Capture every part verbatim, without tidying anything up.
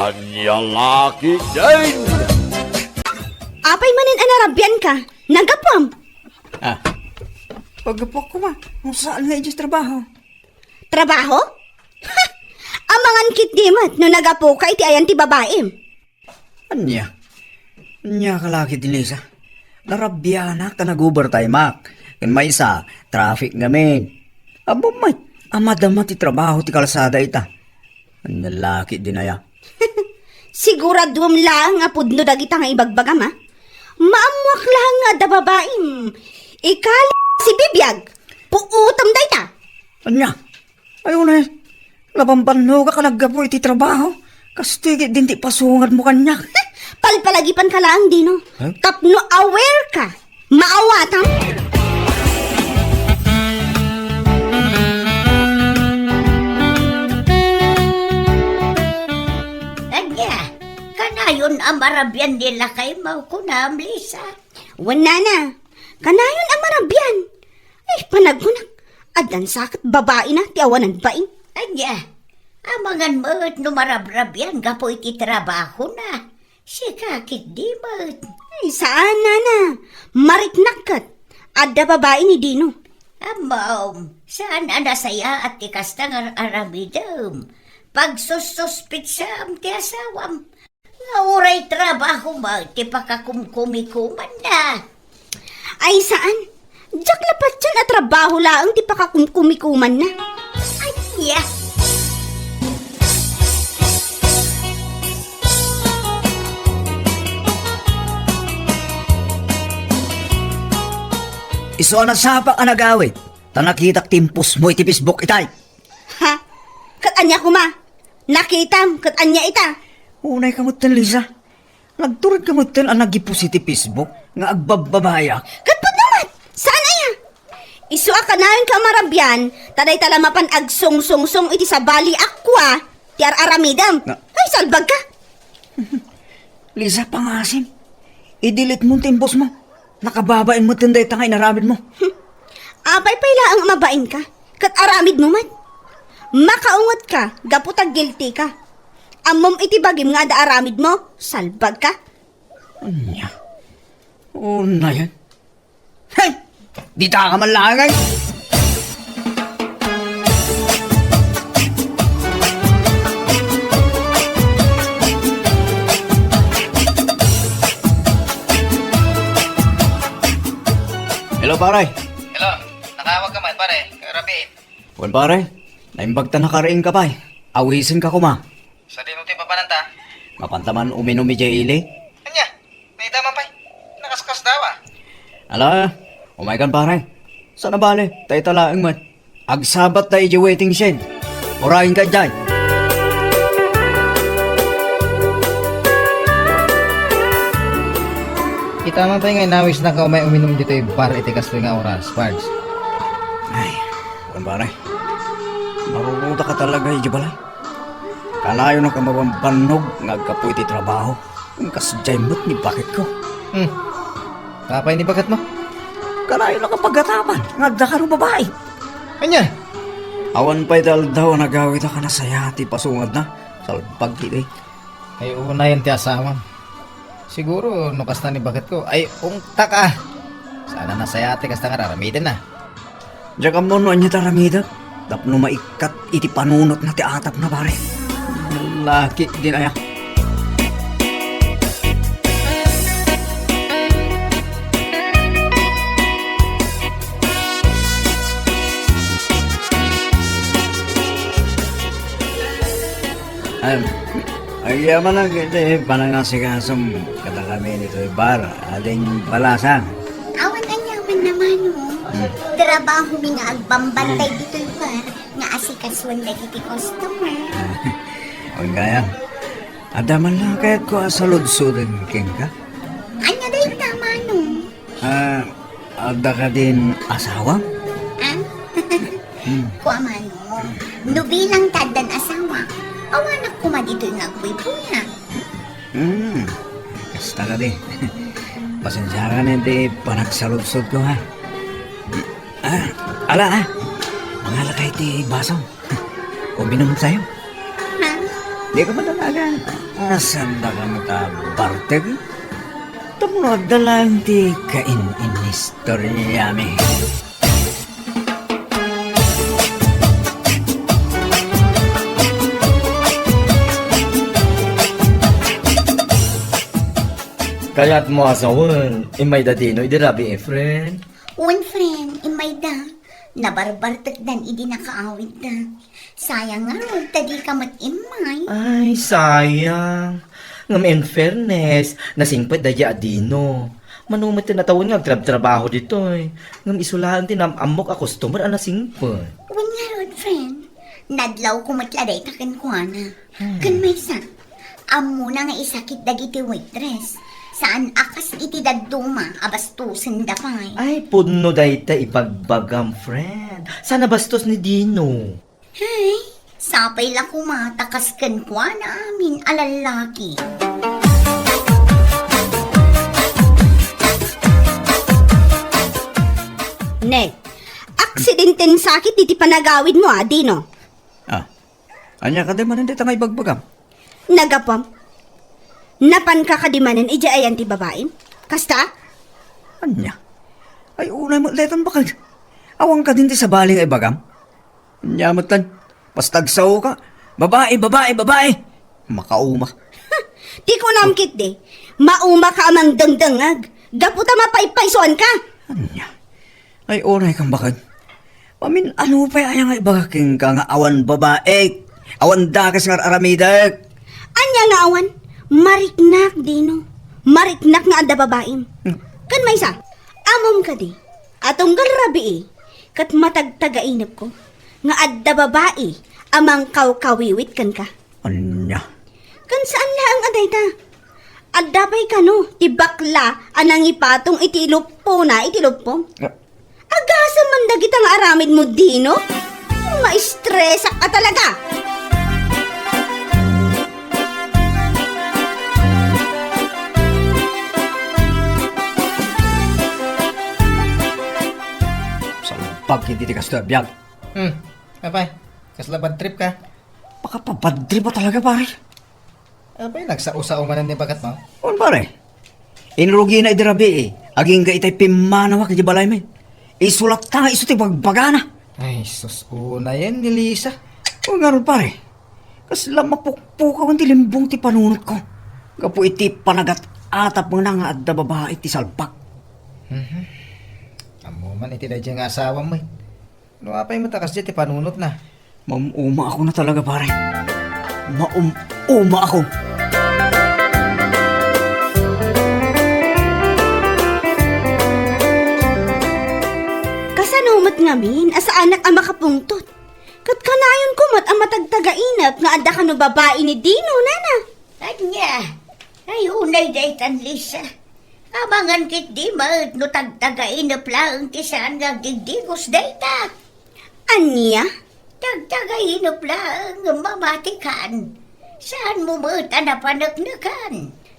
Ania la ketdin? Apay manen a narabianka? Naggapuam? Ah. Paggapuak koma, no saan nga idiay trabaho. Trabaho? Ha! Amangan ketdi met no naggapuka iti ayan ti babaim. Ania? Ania ka la ketdi, Lisa? Narabianak ta nag-overtimeak. Ken maysa, traffic ngamin. Ammom met, a madama ti trabaho ti kalsada ita. Ania la ketdin aya? Siguraduem laeng a pudno dagita nga ibagbagam, a? Maammoak laeng nga adda babaim. Ikali si bibiag. Puutam dayta. Ania? Ay, unay, nabambannogak a naggapu iti trabaho. Kastoy ketdin ti pasungadmo kaniak. Palpalagipanka laeng, Dino. Huh? Tapno aware ka. Maawatam. Ania, kanayon a marabian ni lakaymo, kunam, Lisa? Wen, nana, kanayon a marabian. Ay, panagkunak, addan sa ket babaina ti awanan bain. Ania, amangan met no marabrabian gapu iti trabahona. Sika ketdi met. Ay, saan, nana. Mariknak ket. Adda babai ni Dino. Ammom, saan a nasayaat ti kasta nga aramidem. Pagsussuspitsaam ti asawam. Nga uray trabaho met ti pakakumkumikumanna. Ay, saan. Diak la patien a trabaho laeng ti pakakumkumikumanna. Ania? Isu a nasapak a nagawid, ta nakitak ti impostmo iti Facebook itay. Ha? Ket ania koma? Nakitam, ket ania ita? Unay ka metten, Lisa. Nagtured ka metten a nag-ipost iti Facebook nga agbabbabayak. Ket pudno met! Saan aya? Isu a kanayon ka a marabian, ta dayta la mapan agsungsungsong iti sabali a kua ti ar-aramidem. Na- Ay, salbag ka! Lisa, pangasim. I-delete mo ti impostmo. Nakababain metten dayta nga inaramidmo. Hmm. Apay pay laeng a mabain ka, ket aramidmo met. Makaunget ka, gapu ta guilty ka. Ammom iti bagim nga adda aramidmo, salbag ka. Ania? Unayen? Hey! Dita ka man laeng, ay! Hello, pare. Hello. Nakaawag ka man, pare. Rapiid. Wen, pare. Naimbag ta nakariing ka pay. Awisen ka koma. Sadino ti papananta? Mapanta man uminum idiay ili? Ania? Naita man pay. Nakaskasdaaw, a. Ala, umaykan, pare. Saan a bale, ta ita laeng met. Agsabat ta idiay waiting shed. Urayen ka idiay. Ita man pay nga inawisnaka umay uminum ditoy bar iti kastoy nga oras, Pards. Ay, wen, pare. Maruruda ka talaga idiay balay. Kanayon a kamabambannog nga aggapu iti trabaho. Kasdiay met ni baketko. Hmm. Apay ni baketmo? Kanayon a kapagatapan nga adda kano babai. Ania? Awan pay ti aldaw a nagawidak a nasayaat ti pasungadna. Salbag ti, eh. Ay, unayen ti asawam. Siguro, no kasta ni baketko, ay, ungtak a. Saan a nasayaat ti kasta nga ar-aramidenna. Diak ammo no ania ti aramidek tapno maikkat iti panunotna ti atapna, pare. Laki din aya. Ay, agyamanak iti panangasikasom kadakami ditoy bar, Ading Balasang. Awan aniaman, Manong. Hmm. Trabahomi nga agbambantay ditoy bar nga asikasuen dagiti customer. Wen gayam. Adda man la kayatko a saludsoden kenka? Ania dayta, Manong? Ah, adda kadin asawam? Ah? Hmm. Kua, Manong, no bilang ta addan asawa, awanak koma ditoy nga agpuypuya. Hmm, kasta kadi. Pasensiakan iti panagsaludsodko, ha? Ah, ala, ah. Mangalakay ti basom. Uminum tayo. Ha? Dika madalagan. Saan daka makabarteg? Tapno adda laeng ti kain-inistoriami. Kayatmo a sawen, immayda Dino idi rabii, friend? Wen, friend, immayda. Nabarbartekdan idi nakaawidda. Sayang ngarud ta dika met immay. Ay, sayang. Ngem in fairness, nasingpet daydiay a Dino. Mano met ti natawen nga agtrabtrabaho ditoy. Ngem isu laeng ti naam-ammok a customer a nasingpet. Wen ngarud, friend. Nadlawko met la dayta kenkuana. Hmm. Ken maysa, ammona nga isakit dagiti waitress. Saan a kas iti dadduma a bastosenda pay. Ay, pudno dayta ibagbagam, friend. Saan a bastos ni Dino? Hay, sapay la koma ta kas kenkuana amin a lallaki. Ne, aksidenten sakit diti panagawidmo a, Dino. Ah, ania kadi manen dayta nga ibagbagam? Nagapuam. Napanka kadi manen idiay ayan ti babaim? Kasta? Ania? Ay, unay met daytan bakag. Awan kadin ti sabali nga ibagam? Ania met tan? Basta agsaoka, "Babae, babae, babae!" Makauma. Ti kunam ketdi, maumaka a mangdengdengngeg, gapu ta mapaypaysuanka. Ania? Ay, unay kan bakag. Mamin-ano pay aya nga ibagak kenka nga awan babaek, awan dakes nga ar-aramidek? Ania nga awan? Mariknak, Dino. Mariknak nga adda babaim. Hmm. Ken maysa, ammom kadi a tunggal rabii ket matagtagainepko nga adda babai a mangkawkawiwit kenka. Ania? Ken saan laeng a dayta. Adda pay kano ti bakla a nangipatong iti luppona iti luppom. Ah. Agasem man dagita nga aramidmo, Dino. Maistresak a talaga. Salbag iti kastoy a biag. Hmm. Apay, kasla bad trip ka? Makapabad trip a talaga, pare. Apay, nagsao-sao manen ni bagatmo? On, pare. Inrugina idi rabii, eh. Agingga itay pimmanawa iti balaymi. Isu latta nga isu ti bagbagana. Ay, sus, unayen ni Lisa. O, ngarud, pare. Kasla mapukpukaw ti limbong ti panunotko. Gapu iti panagat-atapna nga adda babai ti salbag. Mhm. Ammo man iti daydiay nga asawam, eh. No apay met a kasdiay ti panunotna? Maum-uma ako na talaga, pare. Maum-uma ako. Kasano met ngamin a saanak a makapungtot? Ket kanayonko met a matagtagainep nga adda kano babai ni Dino, nana? Ania? Ay, unay daytan, Lisa. Amangan ketdi met no tagtagainep laeng ti saan nga agdigdigos dayta. Ania? Tagtagainep laeng ngem mamatikan. Saanmo met a napaneknekan.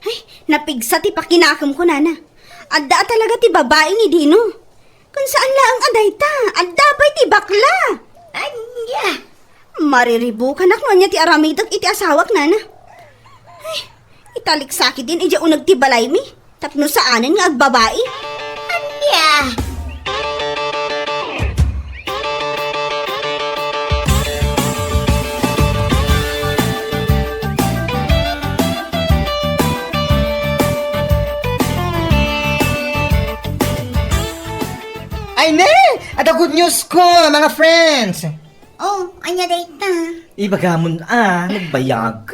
Ay, napigsa ti pakinakemko, nana. Adda a talaga ti babai ni Dino. Ken saan laeng a dayta, adda pay ti bakla. Ania? Mariribukanak no ania ti aramidek iti asawak, nana. Ay, italik sakit din idiay uneg ti balaymi, tapno saanen nga agbabai. Ania? Ay, ne! Adda good news ko, mga friends! Oh, ania dayta? Ibagamon a, nagbayag.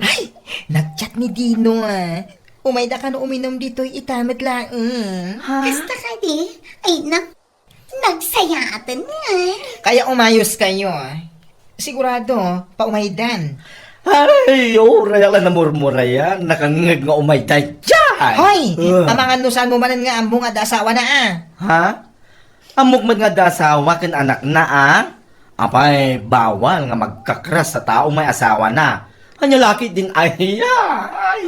Ay, nag-chat ni Dino, ah. Umayda kano uminum ditoy ita met laeng. Ha? Kasta kadi? Ay, na, nagsayaaten, ah. Kaya umayos kayo, ah. Sigurado, paumaydan. Ay, uray la namurmurayan, nakangngeg nga umayda dyan. Hoy, Ah. Amangan no saan mo manen nga ammo nga adda asawa na, ah. Ha? Ammok met nga adda asawa ken anak na, ah. Apay, bawal nga magkakras sa tao may asawa na. Anya laki din ay, ay.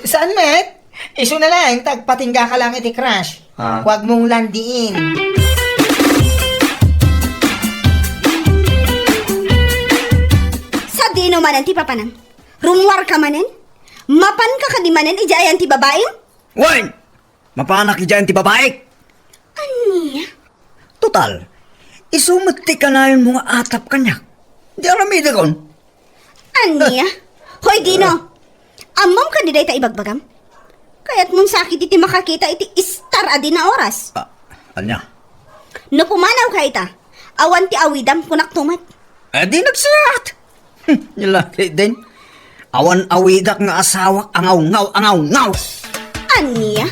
Saan met? Isu na lang ta agpatingga ka lang iti crush. Ha? Huwag mong landiin. Sa Dino manen ti papanam. Rummuarka manen? Mapanka kadi manen idiay ayan ti babaim? Wen! Mapanak idiay ayan ti babaik! Ania? Total, isu met ti kanayonmo nga atap kaniak. Di aramidekon. Ania? Hoy, Dino! Ammom kadi dayta ibagbagam? Kayatmon sakit iti makakita iti istar a di na oras. Ah, ania? No pumanawka ita, awan ti awidam, kunakto met. Eh, di nagsiat! Hmm, nia laki din. Awan awidak nga asawak a ngawngaw, a ngawngaw! Ania?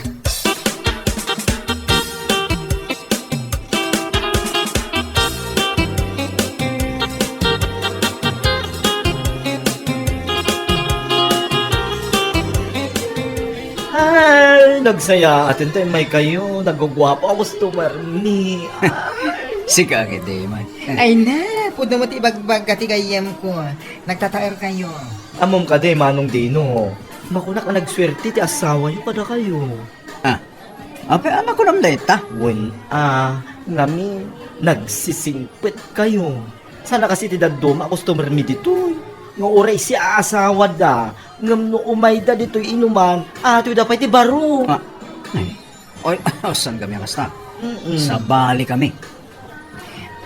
Ay, nagsayaat intay maykayo. Naguguapo a customer mi. Ay. Sika, Kidimay. Ay na, pudno met ti ibagbagga ti gayyemko. Nagtataerkayo. Ammom kadi, Manong Dino, makunak a nagsuerte ti asawayo kadakayo. Ah, apay a makunam dayta? Wen a, ngamin, nagsisingpetkayo. Sana kasi ti dadduma a customer mi ditoy. Nga uray siak a asawada, ngem no umayda ditoy inuman, atoyda pay ti baro. Ah, ay. Oy, saan kami kasta? Mm-mm. Sabali kami.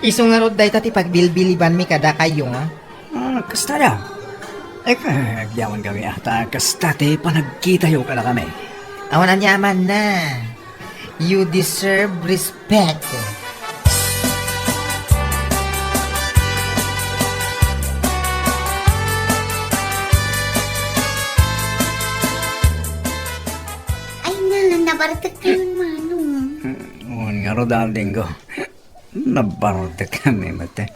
Isu ngarud dayta ti pagbilbilibanmi kadakayo, a? Ah, kasta da. Eh, agyaman kami ata kasta ti panagkitayo kadakami. Awan aniamanna. You deserve respect. Ay na, nabartek kayon, Manong. Wen ngarud, adingko. Nabartek kami met.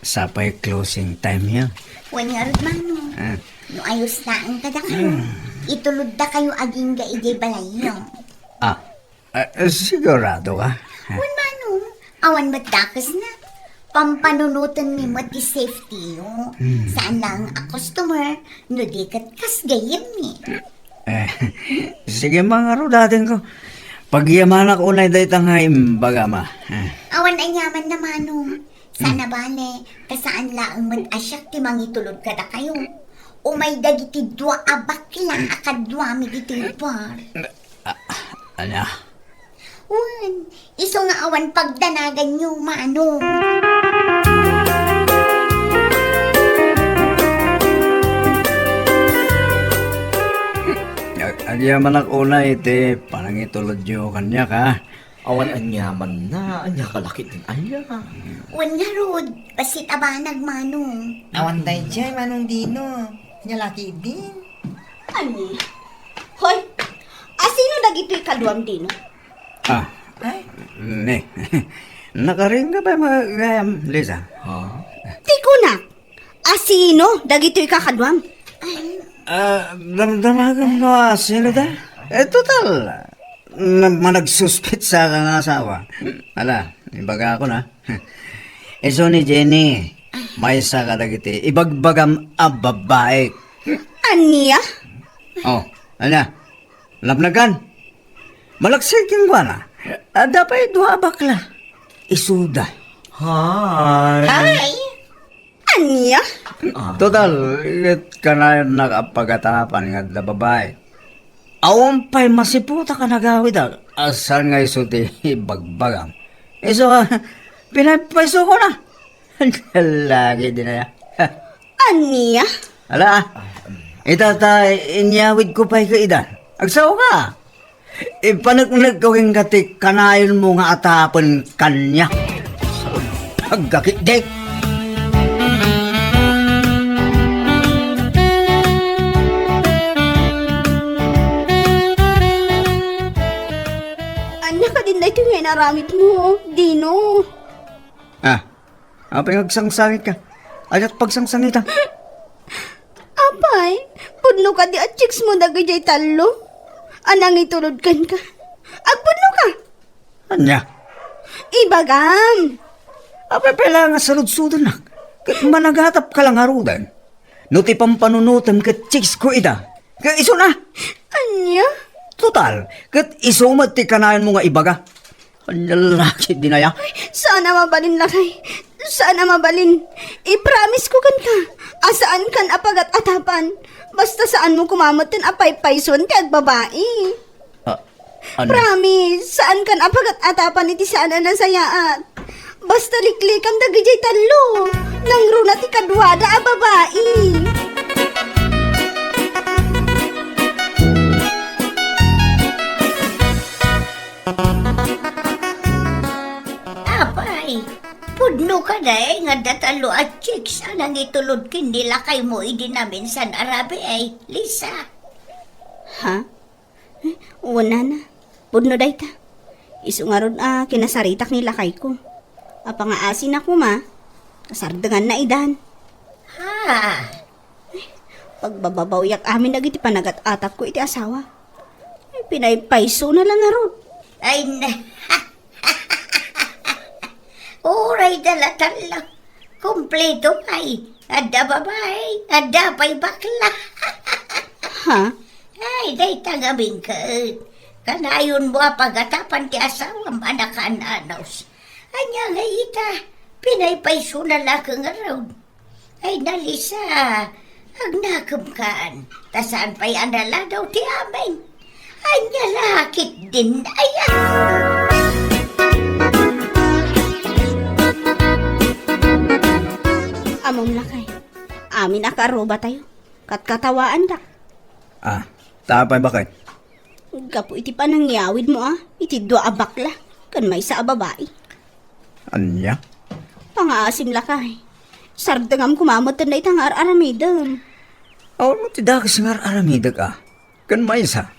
Sapay closing time yo. Wen ngarud, Manong. Ah. No ayos laeng kadakayo, hmm, itulodda kayo agingga idiay balayyo. Ah, eh, sigurado ka? Wen, Manong. Awan met dakesna. Pampanunotenmi met ti safety yo. Hmm. Saan laeng a customer, no di ket kas gayyemmi. Eh, sige, mangarud, adingko. Pagyamanak unay dayta nga imbagam, a. Eh. Awan aniamanna, Manong. Saan a bale, ta saan laeng met a siak ti mangitulod kadakayo. Umay dagiti dua a bakla a kaduami ditoy bar. Ah, ania? Wen, isu nga awan pagdanaganyo, Manong. Ag-, agyamanak unay iti panangitulodyo kaniak, a. Awan aniamanna, ania ka laki din aya. Wen ngarud, bassit a banag, Manong. Awan daydiay, Manong Dino. Ania laki din. Ani? Hoy, asino dagitoy kaduam, Dino? Ah. Ay. Ne. Nakaring ka pa, gayam, Lisa? Ha? Ti kunak, asino dagitoy kakaduam? Ay. Ah, damdamagam no asino da? Eh, total, na-, managsuspetsa ka nga asawa. Ala, ibaga ko na. Isu ni Jenny, maysa kadagiti ibagbagam a babae. Ania? Oh, ania? Napnagan? Malaksid kenkuana. Adda pay dua a bakla. Isuda. Hi. Hi. Ania? Ah. Total, ket kanayon nakapagatapan nga adda babae. Awan pay masiputak a nagawidak, a saan nga isu ti ibagbagam. Isu ka, pinaypayso ko na. Lagi din aya. Ania? Ala, ita ta inyawid ko pay ka ida. Agsaw ka. Ipaneknek ko kenka ti kanayonmo nga atapen kaniak. Agkakitdek. Ania kadin daytoy nga inaramidmo, Dino? Ah, apay nga agsangsangitka? Adda pagsangsangita. Apay, pudno kadi a chicks mo dagidiay tallo a nangitulod kenka? Agpudno ka? Ania? Ibagam. Apay pay la nga saludsodennak? Ket managatapka la ngaruden. No ti pampanunotem ket chicks ko ida, ket isuna. Ania? Total, ket isu met ti kanayonmo nga ibaga. Ania laki din aya? Ay, saan a mabalin, lakay. Saan a mabalin. I-promise ko kenka a saankan a pagat-atapan. Basta saanmo koma metten a paypayson ti agbabai. Ah, ano? Promise, saankan a pagat-atapan iti saan a nasayaat. Basta liklikam dagidiay tallo. Nangruna ti kaduada a babai. Apay, pudno kadi nga adda tallo a chicks a nangitulod ken ni lakaymo idi naminsan a rabii, Lisa? Ha? Eh, wen, nana. Pudno dayta. Isu ngarud a kinasaritak ni lakayko. Apay nga asinna koma, kasardenganna idan. Ha? Pagbababawiak amin dagiti panagat-atapko iti asawa. Ay, pinaypaysona la ngarud. Ay, na. Uray dala tallo. Kompleto pay. Adda babai, adda pay bakla. Ha? Ay, dayta ngamin ket. Kanayonmo a pagatapan ti asawam a nakaan-anos. Ania nga ita, pinaypaysona la ket ngarud. Ay, na, Lisa, agnakemkan, ta saan pay a naladaw ti amin. Ania la ketdin aya? Ammom lakay, amin a kaarrubatayo, katkatawaandak. Ah, ta apay, baket? Gapu iti panangyawidmo a iti dua a bakla ken maysa a babai. Ania? Pangaasim lakay. Sardengam koma metten dayta nga ar-aramidem. Awan met ti dakes nga ar-aramidek a. Ken maysa,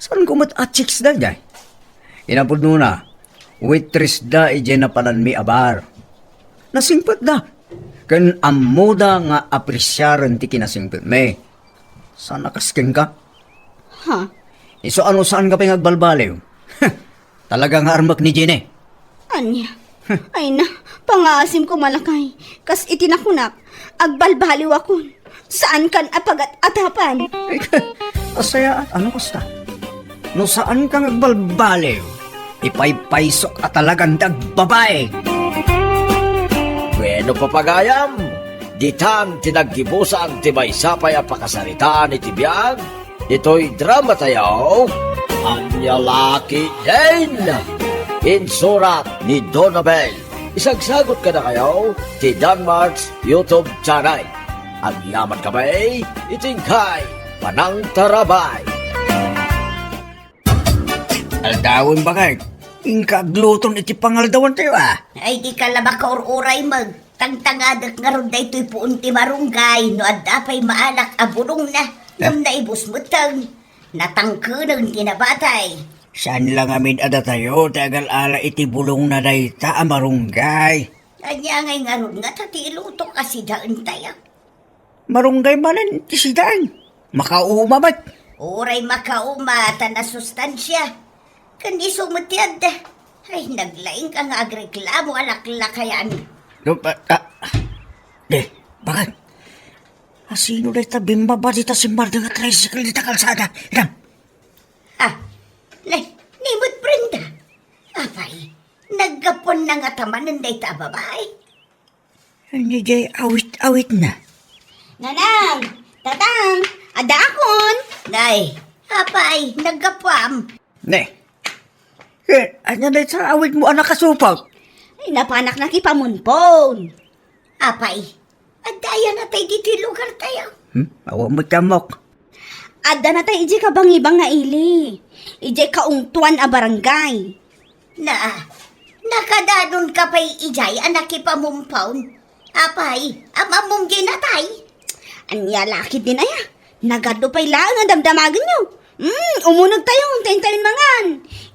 saanko met a chicks daydiay. Inapudnona, waitress da idiay napananmi a bar. Nasingpetda. Ken ammoda nga apresiaren ti kinasingpetmi. Saan a kas kenka? Ha? Isu a no saanka pay nga agbalbaliw. Talaga nga armek ni Jenny. Ania? Ay na, pangaasim koma lakay. Kas iti nakunak, agbalbaliwakon. Saankan a pagat-atapan. Ay, kasayaat, ano kasta? No saanka nga agbalbaliw, ipaypaysok a talagan ti agbabai. Bueno, papagayam, ditan ti naggibusan ti maysa pay a pakasaritaan iti biag. Ditoy dramatayo, Ania La Ketdin. Insurat ni Donabel. Isagsagot kadakayo ti Danmart's YouTube channel. Agyaman kami iti inkay panangtarabay. Aldawen, baket. Inka agluton iti pangaldawantayo, a. Ay, dika la makaur-uray, Meg. Tangtangadek ngarud daytoy puon ti marunggay no adda pay maalak a bulongna. Ngem naibus metten. Natangkenen ti nabatay. Saan la ngamin a datayo ti agal-ala iti bulongna dayta a marunggay? Ania ngay ngarud ngata ti ilutok a sidaentayo? Marunggay manen ti sidaen. Makauma met. Uray makauma ta nasustansia. Ken isu met ti adda. Ay, naglaingka nga agreklamo a laklakayan. No, ah, ah. Di, baket? Asino dayta bimmaba dita simmardeng a tricycle dita kalsada? Inam. Ah, nay, ni met Brenda. Apay, naggapuanna ngata manen dayta a babai. Ania diay awit-awitna? Nanang! Tatang! Addaakon! Nay, apay, naggapuam? Ne. Eh, ania dayta awitmo a nakasupot? Ay, napanak nakipamunpon. Apay, adda aya natay ditoy lugartayo? Hmm? Awan met ti ammok. Adda natay idiay kabangibang nga ili, idiay kaungtoan a barangay. Na, nakadanonka pay idiay a nakipamumpaw? Apay, am-ammom diay natay? Ania la ketdin aya? Nagadu pay laeng a damdamagenyo. Hmm, umunegtayo, ta intayon mangan.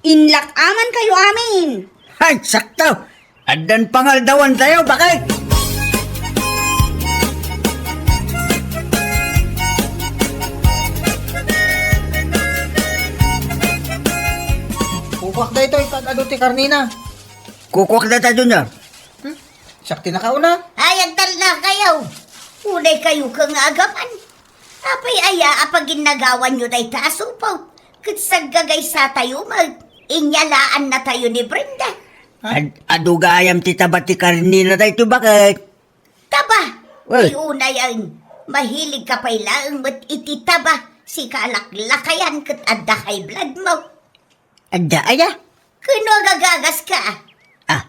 Inlak-amankayo amin. Hay, sakto! Addan pangaldawantayo, baket! Kukuak daytoy, pag adu ti karnina. Kukuak dayta, Junior. Hmm? Siak ti nakauna. Ay, agtalnakayo. Unaykayo ket nga agapan. Apay aya a paginnagawanyo dayta a supot? Ket saggagaysatayo met, inyalaannatayo ni Brenda. Ad-, adu gayam ti taba ti karnina daytoy, baket? Taba! Uy. Ti unay, mahilig ka pay laeng met iti taba, sika a laklakayan ket adda high blood mo. Adda aya? Ken no agagagas ka? Ah,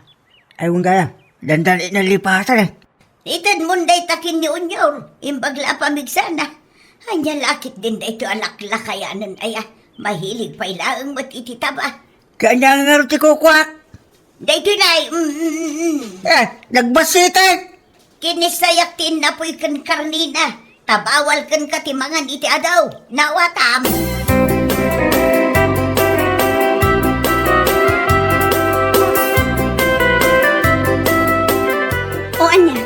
ay, wen gayam. Dandani nalipasan, eh. Itedmon dayta ken ni Unyor, imbag la a pamigsana. Ania la ketdin daytoy a laklakayanen aya, mahilig pay laeng met iti taba. Ket ania ngarud ti kukuak? Daytoy lay, mm, mm, mm, mm. Eh, nagbasitek! Kinisayak ti innapuy ken karnina, ta bawal kenka ti mangan iti adaw. Nawatam? O ania,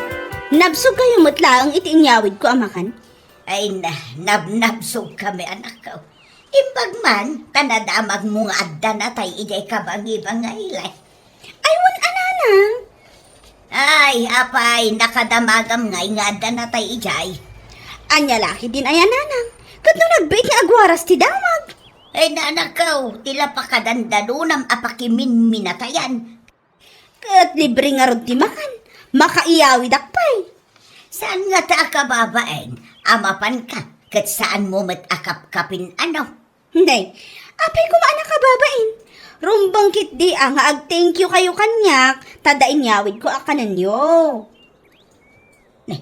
nabsogkayo met laeng iti inyawidko a makan? Ay na, nabnabsogkami, anakko. Imbag man, ta nadamagmo nga adda natay idiay kabangibangay lay. Ay, wen a, nanang. Ay, apay, nakadamagam ngay nga adda natay idiay. Ania la ketdin aya, nanang? Ket no nagbiit nga agwaras ti damag? Ay, nanakko, ti la pakadandalunam a pakiminminatayan. Ket libre ngarud ti makan, makaiyawidak pay. Saan ngata a kababain a mapanka ket saanmo met a kapkapin, ano? Nay, apay koma a nakababain? Rumbeng ketdi a nga ag-thank you kayo kaniak ta adda inyawidko a kanenyo. Ne,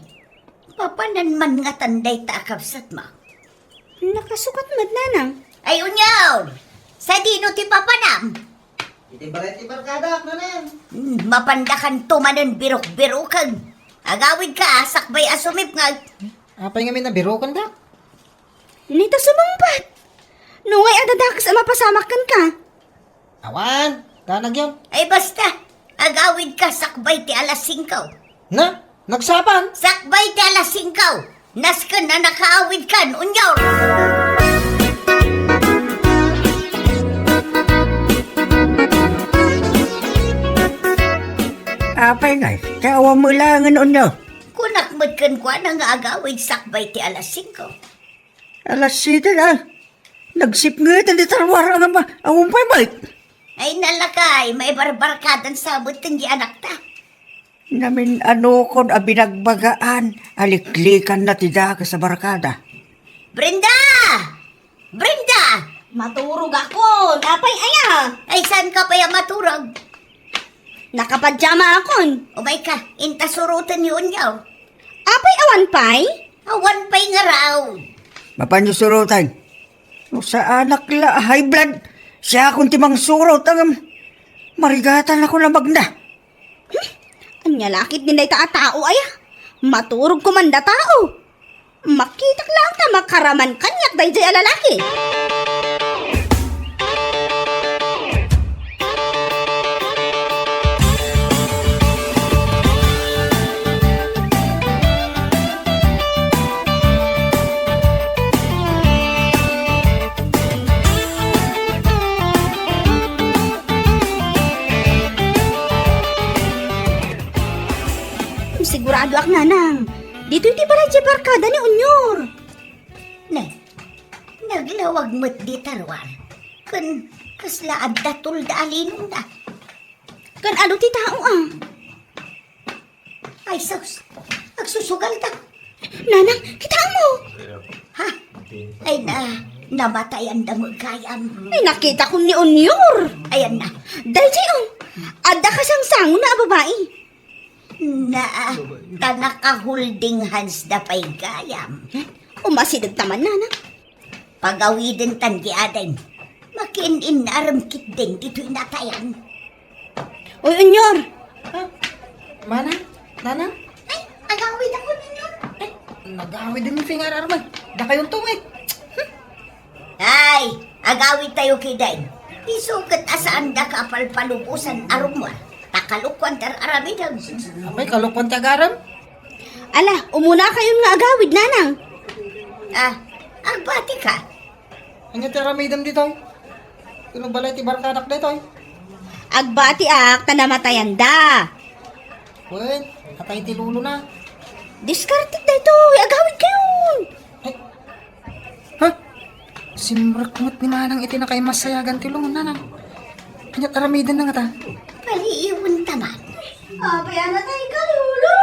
papanan man ngatan dayta a kabsatmo? Nakasukat met, nanang. Ay, unyaw! Sadino ti papanam? Iti balay ti barkadak, nanang. Hmm, mapandakanto manen birok-birokeg. Agawidka, sakbay a sumipngeg. Apay ngamin a birokendak? Nita sumungbat. No ngay a dadakes a mapasamak kenka. Awan, danag yon. Ay basta, agawidka sakbay ti alas singko. Na, nagsapan? Sakbay ti alas singko. Nasken a nakaawidkan, unyor. Apay ngay, ti awan mo ilangen, unyor? Kunak met kenkuana nga agawid sakbay ti alas singko. Alas siete na. Nagsipnget ti taruar nga ma-, awan pay, Mike. Ay, nalakay, maibarbarkadan sabet ken di anakta. Namin-anokon a binagbagaan, aliklikan na ti dakes a barkada. Brenda! Brenda! Maturog akon. Apay aya? Ay, saan ka pay a maturog? Nakapajama akon. Umay ka, inta suroten ni Unyaw. Apay awan pay? Awan pay nga raw. Mapan suroten. No saanak la a high blood, siakon ti mangsurot, ngem marigatan ako na magna. Hmm? Ania la ketdin dayta a tao aya? Maturog ko man da tao. Makitak laeng ta makaraman kaniak daydiay a lalaki. Siguradoak, nanang, ditoy ti balay ti barkada ni Unyor. Ne, naglawag met di taruar. Ken kasla adda tulda a linongda. Ken adu ti tao, a? Ay, sus. Agsusugalda. Nanang, kitaem? Ha? Ay na, namatayanda met gayam. Ay, nakitakon ni Unyor. Ayan na. Daydiay, o. Adda kasangsangon a babai. Na, ta naka-holding hands da pay gayam. Umasideg ta man, nanang. Pagawiden tan di aden. Makiin-inarem ketdin ditoy natayan. Uy, Unyor! Ha? Mana? Nana? Ay, agawid ako, Unyor. Ay, nagawid din yung fingar arman. Dakayon to, eh. Ay, agawid tayo kiden. Isu ket a saandaka a palpalubosan a rummuar. Ta kalokuan ti ar-aramidem. Apay, kalokuan ti agaram? Ala, umuna kayon nga agawid, nanang. Ah, agbati ka. Ania ti aramidem ditoy? Ino balay ti barkadak ditoy? Agbatiak ta namatayanda. Wen, atay ti lolo na. Diskarte daytoy, agawid kayon. Ay, Ha? Simrek met ni Manang iti nakaimasayagan ti lungon, Nanang. Kaniat aramiden na ngata. Paliiw Taman. Apay a natayka, Lolo?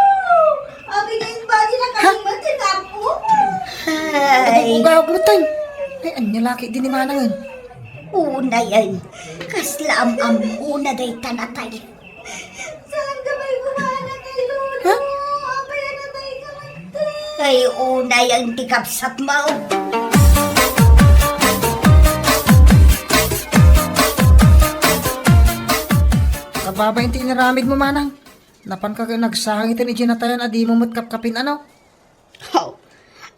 Apay nga imbadi na kami man ti kapo? Ay. Ugawag mo, Tay. Ay, anya laki din ni Manangen. Unayen, kasla am-ammo na dayta natay. Saan ka may gumana kay Lolo? Ha? Apay a natayka man, Tay. Ay, unayen ti kabsat mo. Kababain ti inaramid mo, Manang. Napanka ket nagsangiten idiay natayan a dimo met kapkapin, ano? Haw,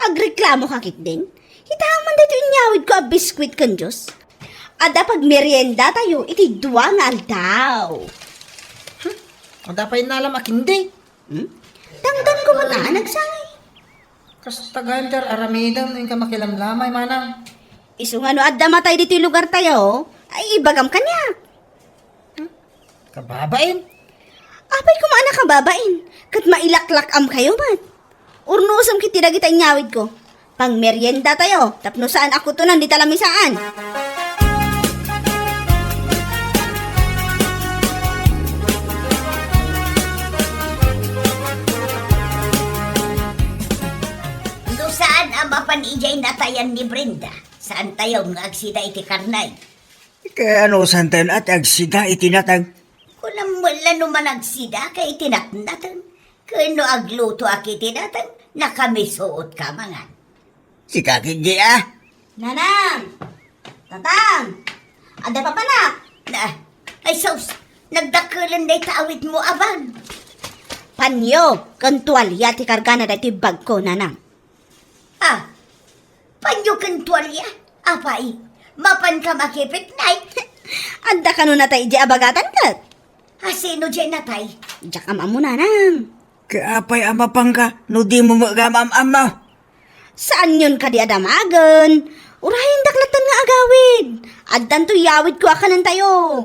agreklamo ka ketdin? Ita man daytoy inyawidko a biskwit ken juice. Adda pagmeriendatayo iti dua nga aldaw. Hmm? Adda pay innalam a kindi. Hmm? Tangdanko met a nagsangit. Kasta gayam ti ar-aramidem, inka makilamlamay, Manang. Isu nga no adda matay ditoy lugartayo, ay ibagam kaniak. Hmm? Kababain? Apay koma a nakababain, ket mailaklak-amkayo met. Urnosem ketdi dagita inyawidko. Pangmeriendatayo, tapno saan a kutonan dita lamisaan. No saan a mapan idiay natayan ni Brenda, saantayo nga agsida iti karnay. Ket no saantayon a ti agsida iti natay? Kunam met la no managsida ka iti natnateng. Ken no aglutoak iti nateng, nakamisuot ka mangan. Sika ketdi a? Nanang! Tatang! Adda papanak! Na, ay sus, nagdakkelen dayta awidmo a bag. Panyo ken tualia ti kargana daytoy bagko, Nanang. Ah, panyo ken tualia? Apay, mapanka makipiknay? Adda kano natay idiay a bagatan ket? A sino diay natay? Diak am-ammo, Nanang. Ket apay a mapanka no dimo met gayam am-ammo? Saanyon kadi a damagen? Urayendak latta nga agawid. Addanto yawidko a kanentayo.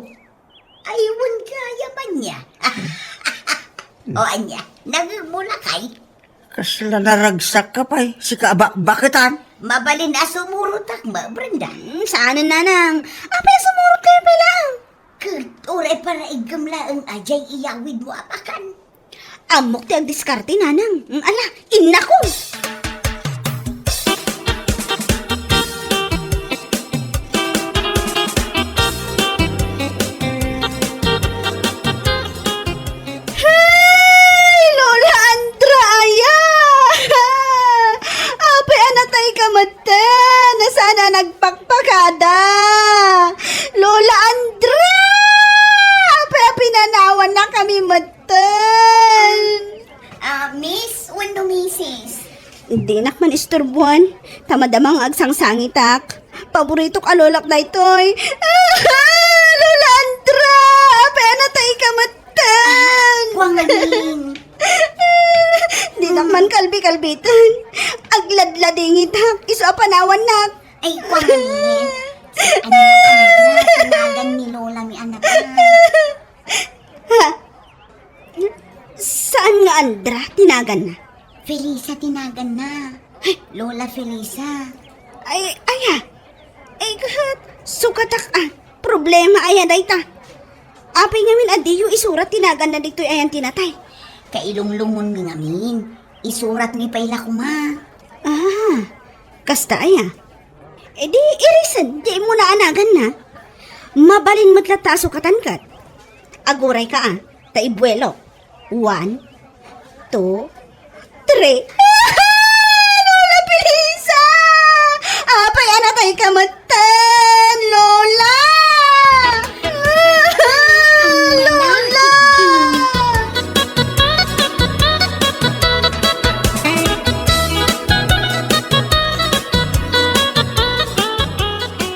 Ay, wen gayam ania. O ania, nangngegmo lakay? Kasla naragsak ka pay, sika a bakbaketan. Mabalin a sumurotak met, Brenda. Hmm, saanen, Nanang. Apay a sumurot kayo pay laeng? Ket uray para iggem laeng a diay iyawidmo a pakan. Ammok ti agdiskarte, Nanang. Mm, ala, innako! Hey, Lola Andra, aya! Apay a natay ka met? Ten, saan a nagpakpakada? Lola Andra! Apay a pinanawan na kami metten? Ah, miss, wenno misis? Dinak man isturbuan. Ta madama nga agsangsangitak. Paboritok a lolak daytoy. Ah, Lola Andra! Apay a natay ka metten? Ah, kua ngamin. Dinak man kalbi-kalbiten. Agladladingitak. Isu a panawannak. Ay, kua ngamin. Ania, Andra, tinagan ni Lola mi anak. Ha? Saan nga Andra tinaganna? Felisa tinaganna. Ay, Lola Felisa. Ay, aya. Ay, kahat, sukatak a. Problema aya dayta. Apay ngamin a diyo isurat tinaganna ditoy ayan ti natay? Kailunglungon mi ngamin. Isurat mi pay la koma. Ah, kasta aya. E di, irisen, di mo naanagan na. Mabalin met latta a sukatan ket. Aguray ka, ah, ta ibuelo. One, two, three. Lola Felisa! Apay a natay ka metten, Lola! Lola!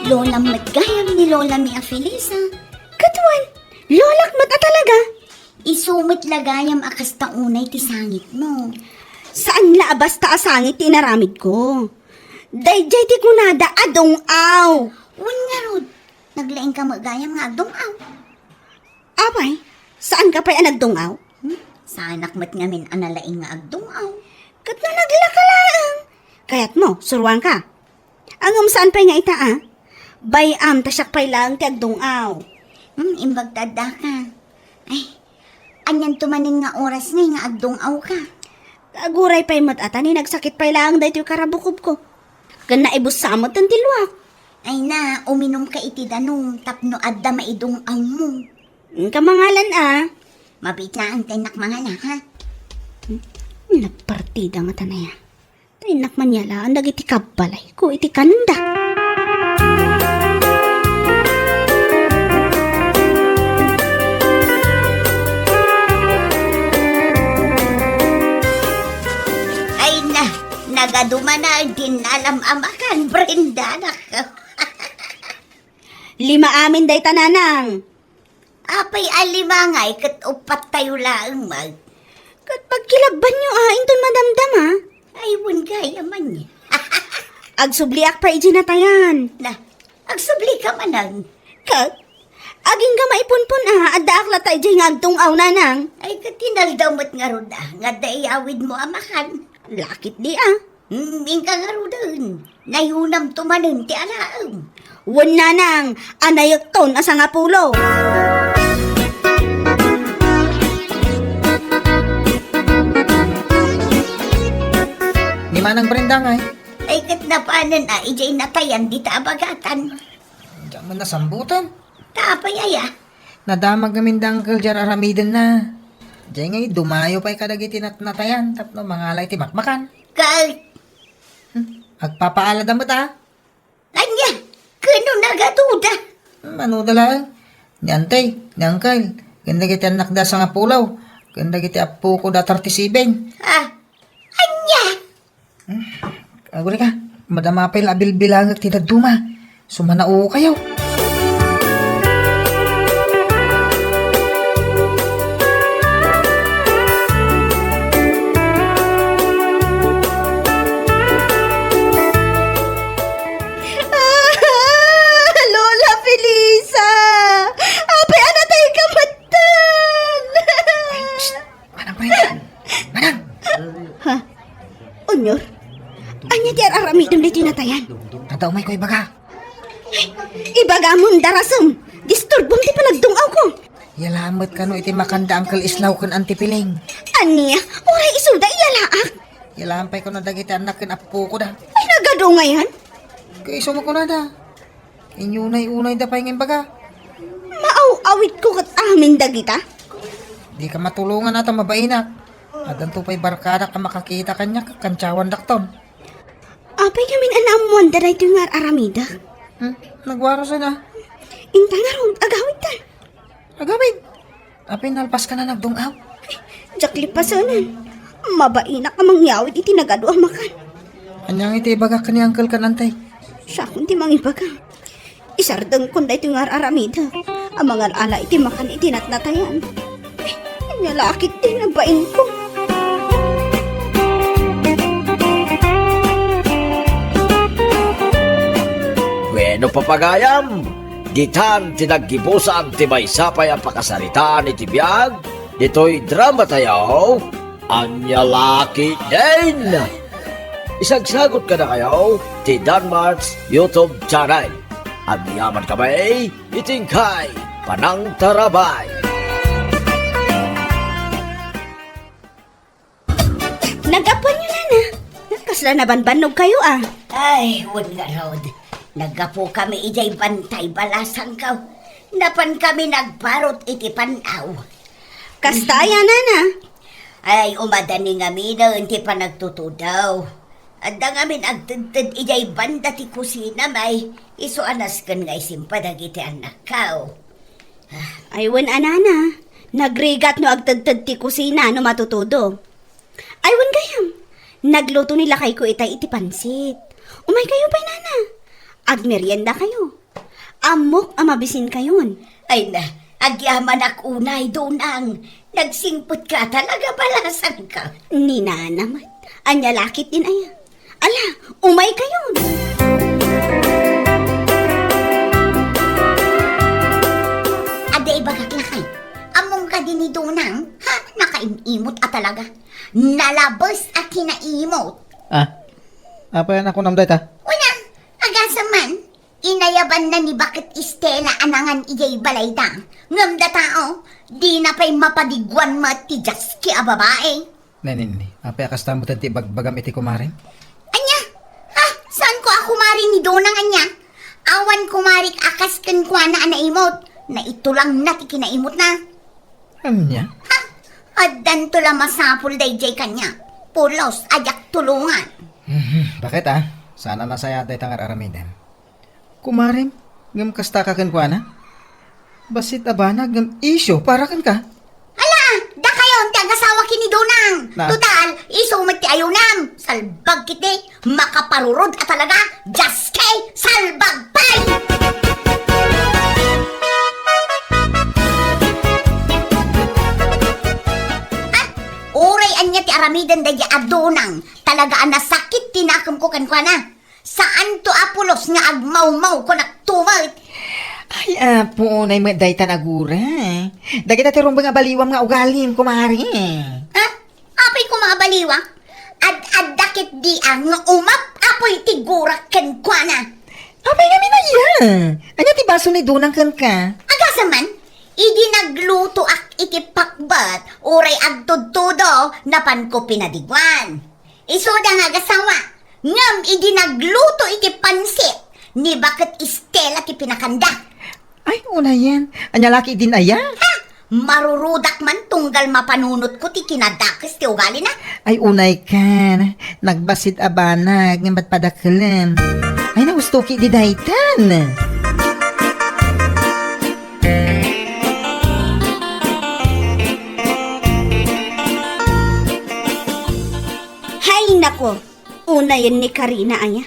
Lola met gayam ni Lola mi a Felisa. Ket wen, Lolak met a talaga. Isu met la gayam a kasta unay ti sangitmo. Saan la a basta a sangit ti inaramidko. Daydiay ti kunada a dung-aw. Wen ngarud, naglaing ka met gayam nga agdung-aw. Apay, saan ka pay a nagdung-aw? Hmm? Saanak met ngamin a nalaing nga agdung-aw. Ket no naglaka laeng, kayatmo, suruan ka. Ngem saan pay nga ita, a? Bay-am ta siak pay laeng ti agdung-aw. Hmm, imbag ta adda ka. Ay, Anianto manen nga oras ngay nga agdung-awka? Aguray pay met a ta ni nagsakit pay laeng daytoy karabukobko. Ken naibussameten ti luak. Ay na, uminumka iti danum tapno adda maidung-awmo. Inka mangalan a. Mabiit laeng ti innak mangala, ha? Hmm? Nagpartida ngata aya. Ta innak man yalaen dagiti kabbalayko iti kanda. Ay na, nagadumanan ti nalam a makan, Brenda, anak. Lima amin dayta, nanang. Apay a lima ngay ket uppat tayo laeng met? Ket pagkilabbanyo a, inton madamdama. Ay, wen gayam. Agsubliak pay idiay natayan. Na, agsublika manen. Ket, agingga maipunpon a, addaak latta idiay nga agdung-aw, nanang. Ay, ket inaldaw met ngarud a, nga adda iyawidmo a makan. Lakit di a. Hmm, inka ngaruden. Nayunamto manen ti alaem. Wen, nanang, a nayekton a sangapulo. Ni Manang Brenda ngay? Ay, ket napanen a, idiay natayan dita a bagatan. Diak man nasambutan. Ta apay aya? Nadamag ngamin da Uncle Jar aramidenna. Diay ngay, dumayo pay kadagiti natnatayan tapno mangala iti makmakan. Kal- Hmm, agpapaalada met a. Ania? Kano nagaduda? Hmm, ano da laeng? Ni Antay, ni Uncle, ken dagiti annakda a sangapulo, ken dagiti appoko da thirty-seven. Ah, ania? Hmm? Agurayka, madama pay la a bilbilangek ti dadduma. Sumanao kayo. Lola Felisa! Apay a natayka metten? Ay, psst! Manang Brenda! Manang! Ha? Unyor? Ania ti ar-aramidem ditoy natayan? Adda umayko ibaga. Ibagamon, darasem! Disturbom ti panagdung-awko! Yalaem met kano iti makan da Uncle Islaw ken Auntie Piling. Ania? Uray isuda iyalaak? Yalaem pay kano dagiti annak ken appokoda. Ay, nagadu ngayan? Kaiso makunada. Inyunay-unayda pay nga imbaga. Maaw-awidko ket amin dagita? Dika matulongan a ta mabainak. Addanto pay barkadak a makakita kaniak ket kantiawandakton. Apay ngamin a naammoanda daytoy nga ar-aramidek? Hmm? Nagwarasen a. Inta ngarud, agawidta. Agawid? Apay nalpaska a nagdung-aw? Ay, diak lipasenen. Mabainak a mangyawid iti nagadu a makan. Ania ngay ti ibagak ken ni Uncle ken Antay? Siakon ti mangibaga. Isardengkon daytoy nga ar-aramidek a mangal-ala iti makan iti natnatayan. Ay, ania la a ketdi nabainko. Bueno, papagayam, ditan ti naggibusan ti maysa pay a pakasaritaan iti biag ditoy dramatayo, Ania la ketdin. Isagsagut kadakayo ti Danmart's YouTube channel. Agyamankami iti inkay panangtarabay. Naggapuanyo, nana? Kasla nabanbannogkayo a? Ay, wen ngarud. Naggapukami idiay bantay balasangko. Napankami nagparut iti pan-aw. Kasta aya, nana? Ay, umadani ngaminen ti panagtutudo. Adda ngamin agtedted idiay banda ti kusina, may isu a nasken nga isimpa dagiti annakko. Ay, wen a, nana, nagrigat no agtedted ti kusina no matutudo. Ay, wen gayam, nagluto ni lakayko itay iti pansit. Umaykayo pay, nana. Agmeriendakayo. Ammok a mabisinkayon. Ay na, agyamanak unay, Dunang. Nagsingpetka talaga balasangko. Ni nana met. Ania la ketdin aya? Ala, umaykayon. Adda ibagak lakay. Ammom kadi ni Dunang? Ha? Nakaim-imot a talaga. Nalabes a kinaimot. Ah, apay a nakunam dayta? Una, agasem man. Inayabanna ni Baket Estela a nangan idiay balayda. Ngem data, o, dina pay mapadiguan met ti diaske a babai. Nenenni, apay a kasta metten ti ibagbagam iti kumarem? Ania? Ha? Saanko a kumare ni Donang ania? Awan kumarik a kas kenkuana a naimut. Naitulangna ti kinaimutna. Ania? Ha? Addanto la masapul daydiay kaniak. Pulos a diak tulongan. Mhm, baket a? Saan a nasayaat dayta nga ar-aramidem? Kumarem, ngem kastaka kenkuana? Bassit a banag ngem isyu para kenka. Ala, dakayon ti agasawa ken ni Donang. Na- Total, isu met ti ayunam. Salbag ketdi, makaparurod a talaga. Diaske, salbag pay! Ha? Uray ania ti aramiden daydiay a Donang, talaga a nasakit ti nakemko kenkuana. Saanto a pulos nga agmawmawko naktumet. Ay, apo, unay met dayta nagura. Dagita ti rumbeng a baliwam nga ugalim, kumare. Ha? Apay koma a baliwak? Ad-adda ketdi a nga umap-apoy ti gurak kenkuana. Apay ngamin aya? Ania ti baso ni Donang kenka? Agasem man, idi naglutoak iti pakbet, uray agtudtudo, napanko pinadiguan. Isuda nga agasawa, ngem idi nagluto iti pansit, ni Baket Estela ti pinakanda. Ay, unayen. Ania la ketdin aya? Ha? Marurudak man tunggal mapanunotko ti kinadakes ti ugalina. Ay, unaykan. Nagbassit a banag ngem padpadakelen. Ay, nausto ketdi daytan. Hay nako, unayen ni Karina aya.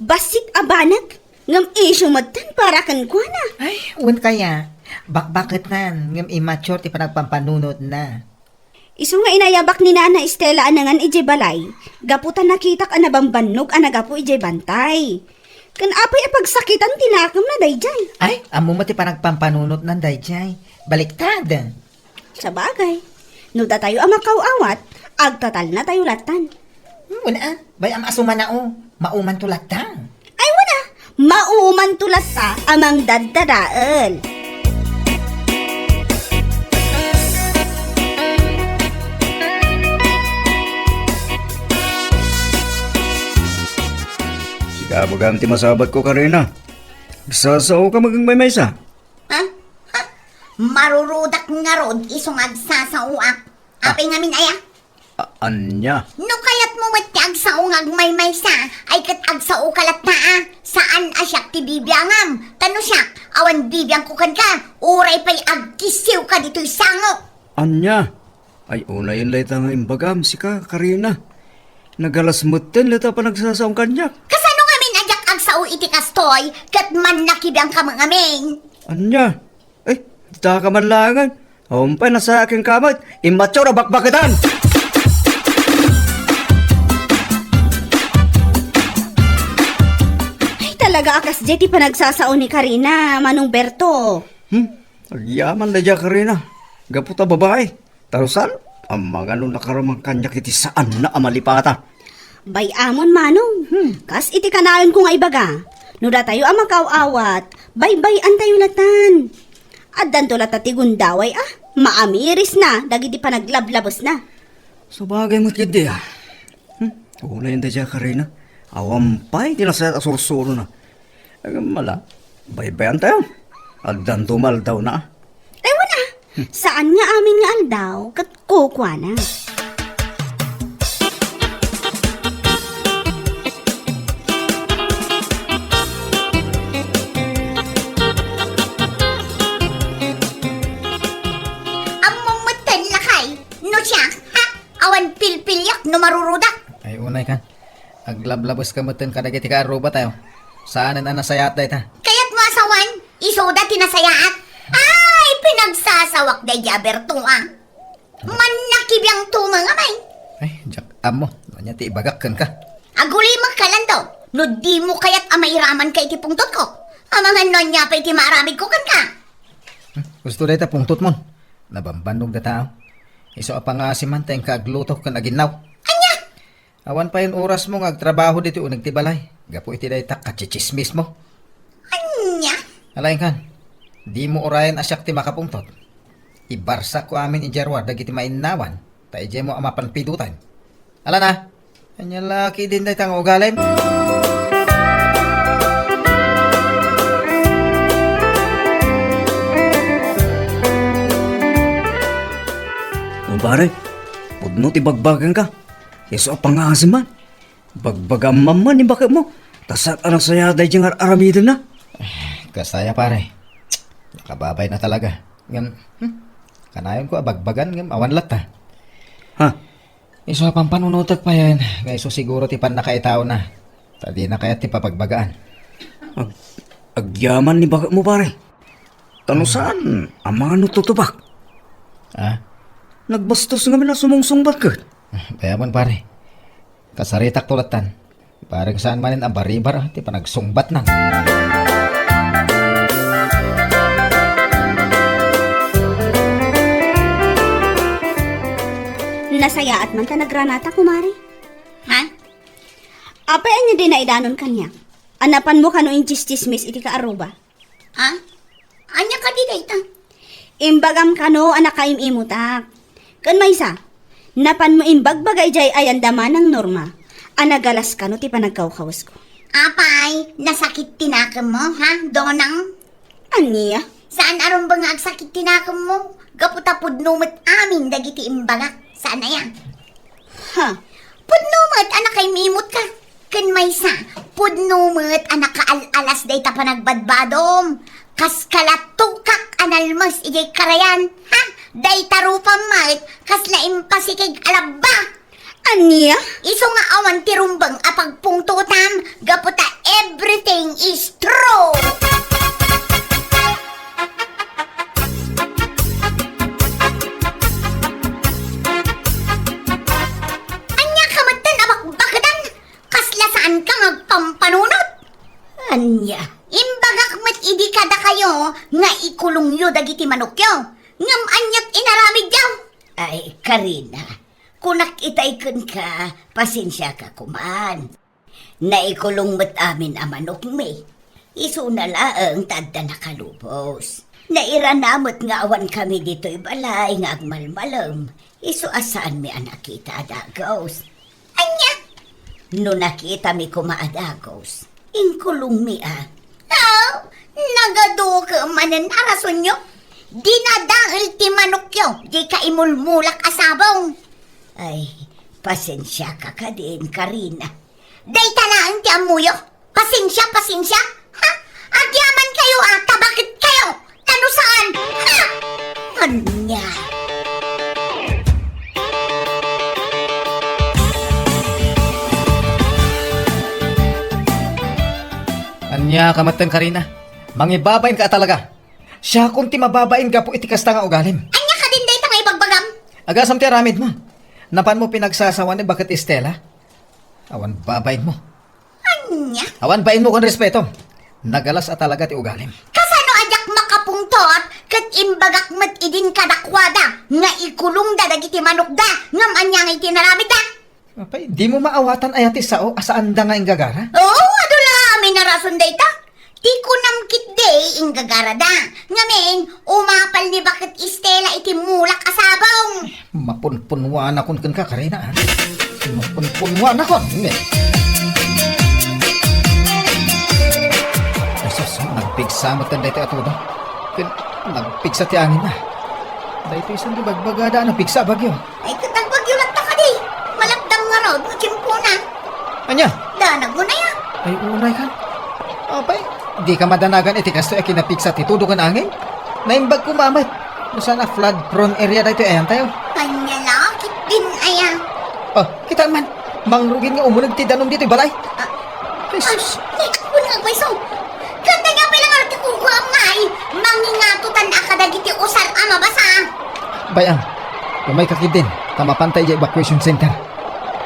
Bassit a banag, ngem isyu metten para kenkuana. Ay, wen kaya, bakbaketan, ngem immature ti panagpampanunotna. Isu nga inayabak ni Nana Estela a nangan idiay balay, gapu ta nakitak a nabambannog a naggapu idiay bantay. Ken apay a pagsakitan ti nakemna daydiay? Ay, ammo met ti panagpampanunotnan daydiay. Baliktad. Sabagay, no datayo a makaw-awat, agtatalnatayo lattan. Hmm, wen a, bay-am a sumanaw, maumanto latta. Ay, wen a, maumanto latta a mangdaddadael. Sika, bagam ti masabatko, Karina. Agsasaoka met maymaysa. Ha? Ha? Marurudak ngarud isu nga agsasaoak. Ah. Apay ngamin aya? A-, ania? No kayatmo met ti agsao nga agmaymaysa, ay ket agsaoka latta a. Saan a siak ti bibiangam. Ta no siak, awan bibiangko kenka, uray pay agkisiwka ditoy sangok. Ania? Ay, unayen dayta nga imbagam, sika, Karina. Nagalas metten dayta panagsasaom kaniak. Kasano ngamin a diak agsao iti kastoy, ket mannakibiangka met ngamin? Ania? Eh, ditaka man laengen. Awan pay nasayaat kenka met. Immature a bakbaketan! Ay, talaga a kasdiay ti panagsasao ni Karina, Manong Berto. Hmm? Agyaman daydiay a Karina. Gapu ta babai. Tarusan, amangan no nakaraman kaniak iti saanna a malipatan. Bay-amon, Manong. Hmm. Kas iti kanaenko nga ibaga, no datayo a makaw-awat, baybay-antayo latan. Addanto latta ti gundaway a maamirisna dagiti panaglablabesna. Sabagay met ketdi a. Hmm? Unayen daydiay a Karina. Awan pay ti nasayaat a sursurona. Ngem ala, baybay-antayo. Addanto maaldawna. Ay, wen a. Saan nga amin nga aldaw ket kukuana. Ammom metten, lakay, no siak, ha? Awan pilpiliak no marurudak. Ay, unaykan. Aglablabeska metten kadagiti kaarrubatayo. Saanen a nasayaat dayta. Kayatmo a sawen, isuda ti nasayaat. Ay, pinagsasawak daydiay a Berto a. Mannakibiangto met ngamin. Ay, diak ammo no ania ti ibagak kenka. Agulimekka laengen no dimo kayat a mairamanka iti pungtotko. Amangan no ania pay ti maaramidko kenka. Hmm, husto dayta pungtotmon. Nabambannog dayta a. Isu a pangngaasim man ta inka agluto ken aginnaw. Ania? Awan payen orasmo nga agtrabaho ditoy uneg ti balay, gapu iti dayta katsitsismismo. Ala, inkan, dimo urayen a siak ti makapungtot. Ibarsakko amin idiay ruar dagiti mainnawan, ta idiaymo a mapan pidotan. Ala na, ania la ketdin dayta nga ugalim? O pare, pudno ti bagbaganka. Isu a pangngaasim man. Bagbagam man ni baketmo. Ta saan a nasayaat daydiay nga ar-aramidenna. Kasaya, pare. Nakababayna talaga. Ngem, hmm, kanayonko a bagbagan ngem awan latta. Ha? Isu a pampanunotek payen, nga isu siguro ti pannakaitaona. Ta dina kayat ti papagbagaan. Ag-, agyaman ni baketmo, pare. Ta no saan, amangan no tutubak. Ah? Nagbastos ngamin a sumungsungbat ket. Bayamon, pare. Kasaritak to lattan. Bareng saan manen a baribar ti panagsungbatnan. Nasayaat man ta nagranata, kumare. Ha? Apay ania di naidanon kaniak? A napanmo kano intsistsismis iti kaaruba? Ha? Ania kadi dayta? Imbagam kano a nakaim-imutak. Ken maysa, napanmo imbagbaga idiay ayan da Manang Norma a nagalas kano ti panagkawkawesko. Apay, nasakit ti nakemmo, ha, Donang? Ania? Saan a rumbeng nga agsakit ti nakemmo? Gapu ta pudno met amin dagiti imbagak. Saan aya? Ha? Pudno met a nakaim-imutka. Ken maysa, pudno met a nakaal-alas dayta panagbadbadom. Kas kalatukak a nalmes idiay karayan, ha? Dayta rupam met, kasla impasikeg a labba. Ania? Isu nga awan ti rumbeng a pagpungtotam, gapu ta everything is true. Ania ka metten a bakbakedan? Kasla saanka nga agpampanunot? Ania? Imbagak met idi kadakayo nga ikulongyo dagiti manokyo. Ngem aniat inaramidyo? Ay, Karina, kunak itay kenka, pasensiaka koman. Naikulong met amin a manokmi. Isuna laeng ta adda nakalubos. Nairana met nga awan kami ditoy balay nga agmalmalem. Isu a saanmi a nakita a dagus. Ania? No nakitami koma a dagus, inkulongmi a. Aw, nagadukem manen a rasonyo. Dinadael ti manokyo, di kaimulmulak a sabong. Ay, pasensiaka kadin, Karina. Dayta laeng ti ammoyo. Pasensia, pasensia. Ha? Agyaman kayo, ah, ta bakit kayo? Ta no saan? Ha? Ania? Ania ka metten, Karina? Mangibabain ka talaga. Siakon ti mababain gapu iti kasta nga ugalim. Ania kadin dayta nga ibagbagam? Agasam ti aramidmo. Napanmo pinagsasawan ni baket Estela? Awan babainmo. Ania? Awan bainmo kon respeto. Nagalas a talaga ti ugalim. Kasano a diak makapungtot ket imbagak met idin kadakuada nga ikulongda dagiti manokda ngem ania nga iti inaramidda? Apay, dimo maawatan aya ti sao a saanda nga inggagara? Oo, adu la amin a rason dayta. Ti kunam ketdi, inggagarada. Ngamin, umapal ni baket Estela iti mulak a sabong. Mapunpunwanakon kenka, Karina, a. Mapunpunwanakon, ne. Jesus, nagpigsa met daytoy a tudo. Ken nagpigsa ti angin, a. Daytoy isu ti bagbagada a napigsa a bagyo. Ay, ket agbagyo latta kadi. Malakdam ngarud no tiempona. Ania? Danag mo na ya. Ay, unay ka. Apay, di ka madanagan iti kastoy a kinapigsa ti tudo ken angin? Naimbag koma met. No saan a flood prone area daytoy ayantayo. Ania la, ket din aya. Oh, kita man. Mangrugin nga umuneg ti danum ditoy balay. Ah, Jesus. Ay, ni, agpayso. Kanta niya pala nga ti kukuam nga ay, mangingatutan a kadagiti usar a mabasa. Bay-am, umay ka ketdin, ta mapanta idiay evacuation center.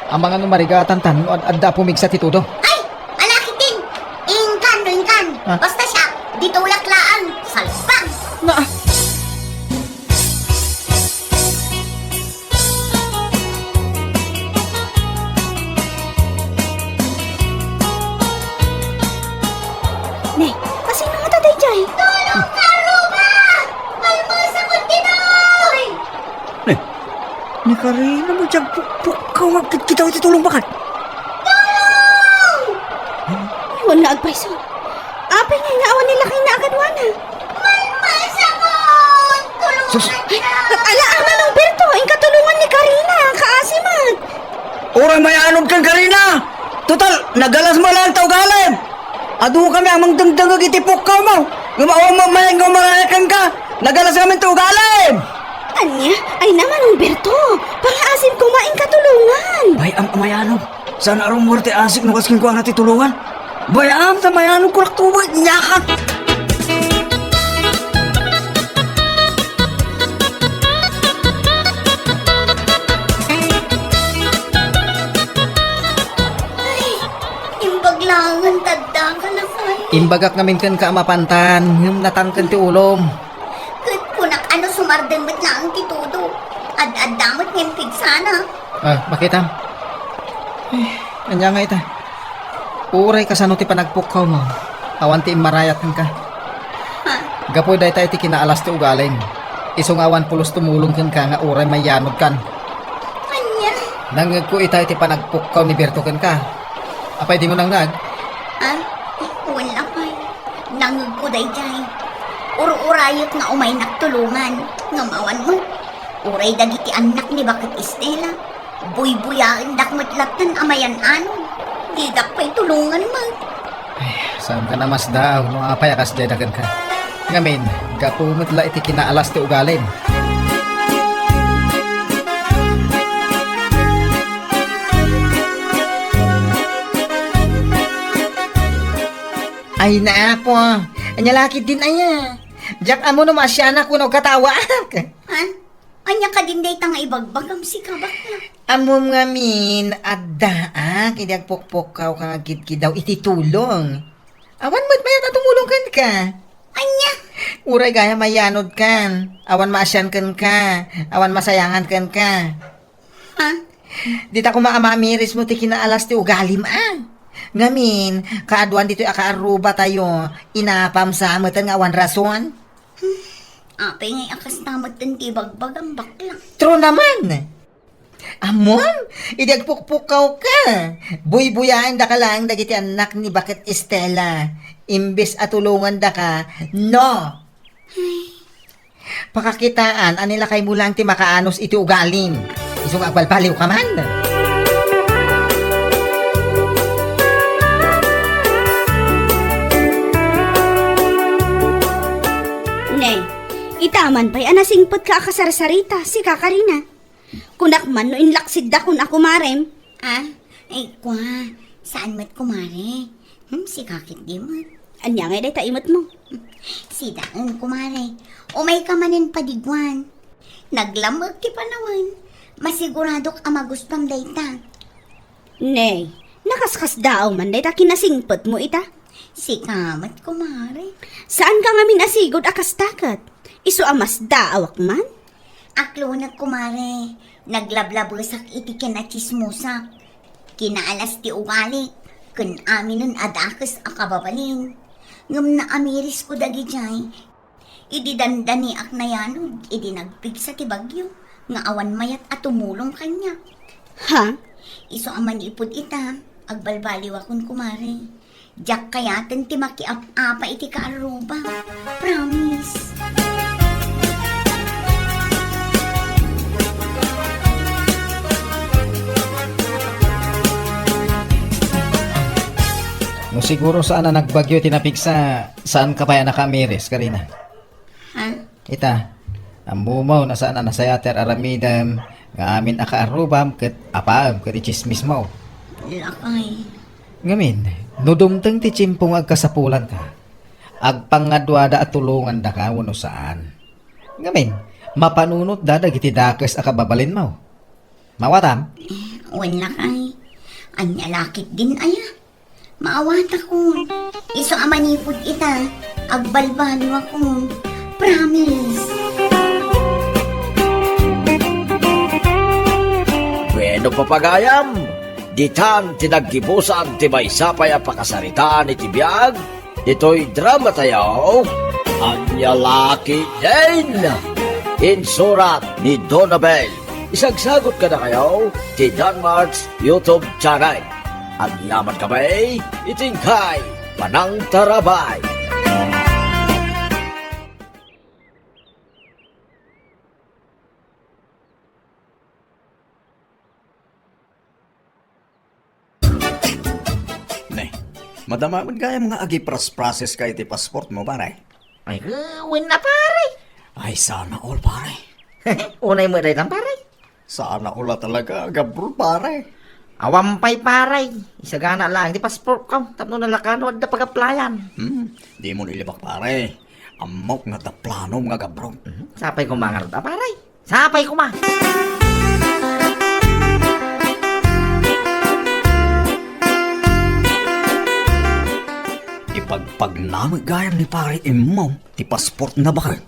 Amangan no marigatantan no ad-adda a pumigsa ti tudo. Ay, ala ketdin. Inkan no inkan. Ah. Basta siak, ditulak laeng, salbag. Na, ah. Ne, kasino ngata daydiay? Karina, madiag pukpukkaw nga agkitkitaw iti tulong, baket. Tulong! Wen nga agpayso. Apay ngay nga awan ni lakayna a kaduana? Malmalsakon! Tulungan Sus! Ala, Manong Berto, inka tulongan ni Karina, kaasi met. Uray mayanodkan, Karina! Total, nagalas met laeng ta ugalim! Adu kami a mangdengdengngeg iti pukkawmo, ngem awan met mayen nga umarayat kenka. Nagalas ngamin ti ugalim! Ania? Ay na, Manong Berto, pangaasim koma, inka tulongan. Bay-am a mayanod. Saan a rummuar ti asik no kas kenkuana ti tulongan. Bay-am ta mayanod, kunak tubo, inyaka. Ay, imbag laengen ta addaka, lakay. Imbagak ngamin kenka a mapantan, ngem natangken ti ulom. Ket kunak a no sumardeng met laeng ti tudo. Ad-adda met nga impigsana. Ah, baket? Eh, ania ngay ita? Uray kasano ti panagpukkawmo, awan ti immarayat kenka. Ha? Gapu dayta iti kinaalas ti ugalim. Isu nga awan pulos tumulong kenka nga uray mayanodkan. Ania? Nangngegko ita iti panagpukkaw ni Berto kenka. Apay dimo nangngeg? Ah, wen lakay. Nangngegko daydiay. Ur-urayek nga umaynak tulongan. Ngem awan met. Uray dagiti annak ni Baket Estela. Buybuyaendak met lattan a mayan-anod. Didak pay tulongan met. Ay, saanka a masdaaw no apay a kasdiay da kenka. Ngamin, gapu met la iti kinaalas ti ugalim. Ay, naapo. Ania la ketdin aya? Diak ammo no maasianak wenno katawaak. Ha? Ania kadin dayta nga ibagbagam, sika, bakla? Ammom ngamin, addaak idi agpukpukkawka nga agkidkidaw iti tulong. Awan met mayat a tumulong kenka. Ania? Uray gayam mayanodkan, awan maasian kenka, awan masayangan kenka. Ha? Dita koma a mamirismo ti kinaalas ti ugalim, a. Ngamin, kaaduan ditoy a kaarrubatayo, inapam sa meten nga awan rason? Hmm, apay ngay a kasta met ti ibagbagam, bakla? True naman! Ammom, idi agpukpukkawka, buybuyaendaka laeng dagiti annak ni Baket Estela. Imbes a tulongandaka, no! Pakakitaan a ni lakaymo laeng ti makaanus iti ugalim. Isu nga agbalbaliwka man. Ne, ita man pay a nasingpetka a kasarsarita, sika, Karina. Kunak man no inlaksidda kun a kumarem. Ah, ay, kua, saan met kumare? Hmm, sika ketdi met. Ania ngay dayta imetmo? Sidaen, kumare. Umayka manen padiguan. Naglamek ti panawen. Masiguradok a magustuam dayta. Nay, nakaskasdaaw man dayta kinasingpetmo ita? Sika met, kumare. Saanka ngamin a sigud a kasta ket? Isu a masdaawak man? Aklonek, kumare. Naglablabesak iti kinatsismosak. Kinaalas ti ugalik, ken aminen a dakes a kababalin. Ngem naamirisko dagidiay, idi dandaniak nayanod idi nagpigsa ti bagyo nga awan mayat a tumulong kaniak. Ha? Isu a manipud ita, agbalbaliwakon, kumare. Diak kayaten ti makiap-apa iti kaarruba. Promise. No siguro saan a nagbagyo ti napigsa, saanka pay a nakaamiris, Karina? Ha? Ita, ammom no saan a nasayaat ti ar-aramidem nga amin a kaarrubam ket apaem ket itsismismo. Lakay. Ngamin, no dumteng ti tiempo nga agkasapulanka, agpangaduada a tulongandaka wenno saan. Ngamin, mapanunotda dagiti dakes a kababalinmo. Maawatam? Eh, wen lakay. Ania la ketdin aya? Maawatakon. Isu a manipud ita, agbalbaliwakon. Promise. Bueno, papagayam, ditan ti naggibusan ti maysa pay a pakasaritaan iti biag ditoy dramatayo, Ania la ketdin. Insurat ni Donabel Isagsagut kadakayo ti Danmart's YouTube channel. Agyaman kami iti inkay panangtarabay. Ne, madama met gayam nga agipras-process ka iti passport mo, pare. Ay, wen a, pare. Ay, sana all, pare. Unay mo daytan, pare. Sana all a talaga, agabroad, pare. Awan pay, pare. Isagana lang ti passport ko. Tapno nalaka no adda pag-applyan. Hmm, di mo ilibak, pare. Ammok nga adda planom nga agabroad. Mhm. Sapay ko mangarod a, pare. Sapay koma. Ipagpagna met gayam ni Pare Immong ti passport na, baket.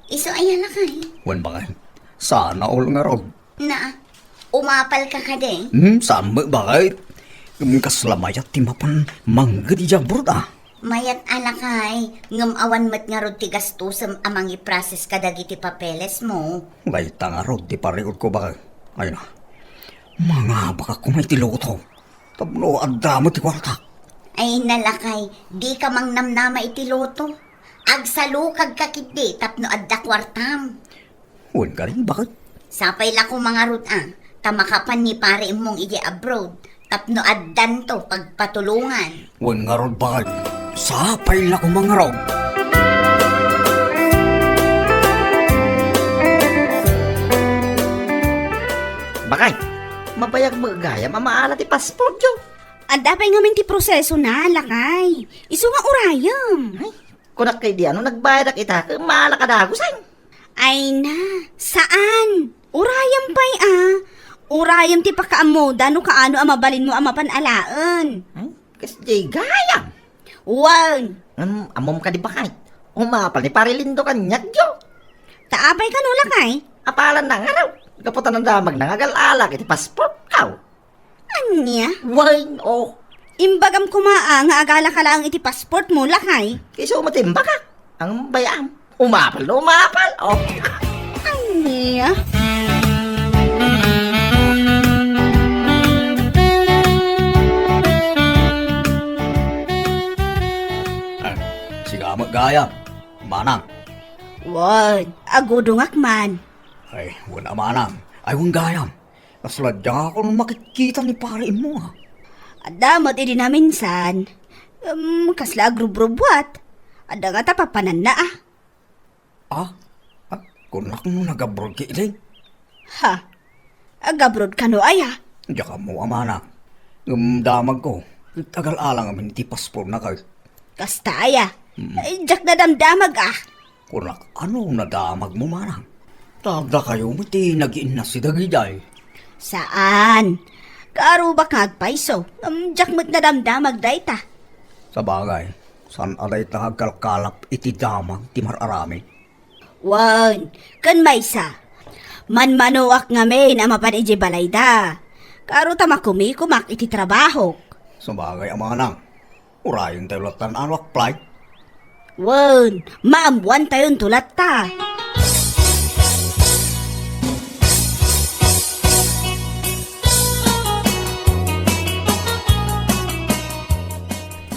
Isu aya, lakay? Wen, baket. Sana all ngarud. Na, umapal ka kadi? Hmm, saan met, baket? Ngem kasla mayat ti mapan mangged idiay abroad, a. Mayat a, lakay, ngem awan met ngarud ti gastusem a mangiprocess kadagiti papeles mo. Dayta ngarud ti pariod ko, baket. Ay na, mangabakak koma iti lotto. Tapno adda met ti kuartak. Ay na, lakay, dika mangnamnama iti lotto. Agsalukagka ketdi tapno adda kuartam. Wen kadi, baket? Sapay la koma ngarud a, ta makapan ni Pare Immong idiay abroad, tapno addanto pagpatulongan. Wen ngarud, baket? Sapay la koma ngarud. Baket, mabayag met gayam a maala ti passportyo. Adda pay ngamin ti prosesona, lakay. Isu nga urayem. Ay, kunak kadi no nagbayadak ita, ket maala ka dagusen. Ay na, saan? Urayem pay a. Urayem ti pakaammoda no kaano a mabalinmo a mapan alaen. Ay, kasdiay gayam. Wen. Am-, ammom kadi, baket? Umapal ni Pare Lindo kaniak, jo. Ta apay kano, lakay? Apalanna ngarud. Gapu ta nadamagna nga agal-alak iti passportko. Ania? Wen, o. Imbagam koma a nga agalaka laeng iti passportmo, lakay. Isu met ti imbagak. Ang bayam. Umapal no umapal. O. Ania? Ay, sika met gayam, manang. Wen, agudongak man. Ay, wen a, manang. Ay, wen gayam. Kasla diak makikita ni Pare Immong, a. Adda met idi naminsan. Em, kasla agrubrubuat. Adda ngata papananna, a. A? A, kunak no nagabroad ketdi? Ha? Agabroad kano aya? Diak ammo, a, manang. Ngem damagko. Ket agal-ala ngamin iti passportna ket. Kasta aya? Mm. Ay, diak nadamdamag, a. Kunak, ano nadamagmo, manang? Ta dakayo met ti nagiinnas idagidiay. Saan. Kaarubak nga agpayso, ngem diak met nadamdamag dayta. Sabagay, saan a dayta agkalkalap iti damag ti mar-aramid. Wen, ken maysa, manmanoak ngamin a mapan idiay balayda. Kaaro ta makumikomak iti trabahok. Sabagay a manang. Urayentayo latta no apply. Wen, maammoantayonto latta.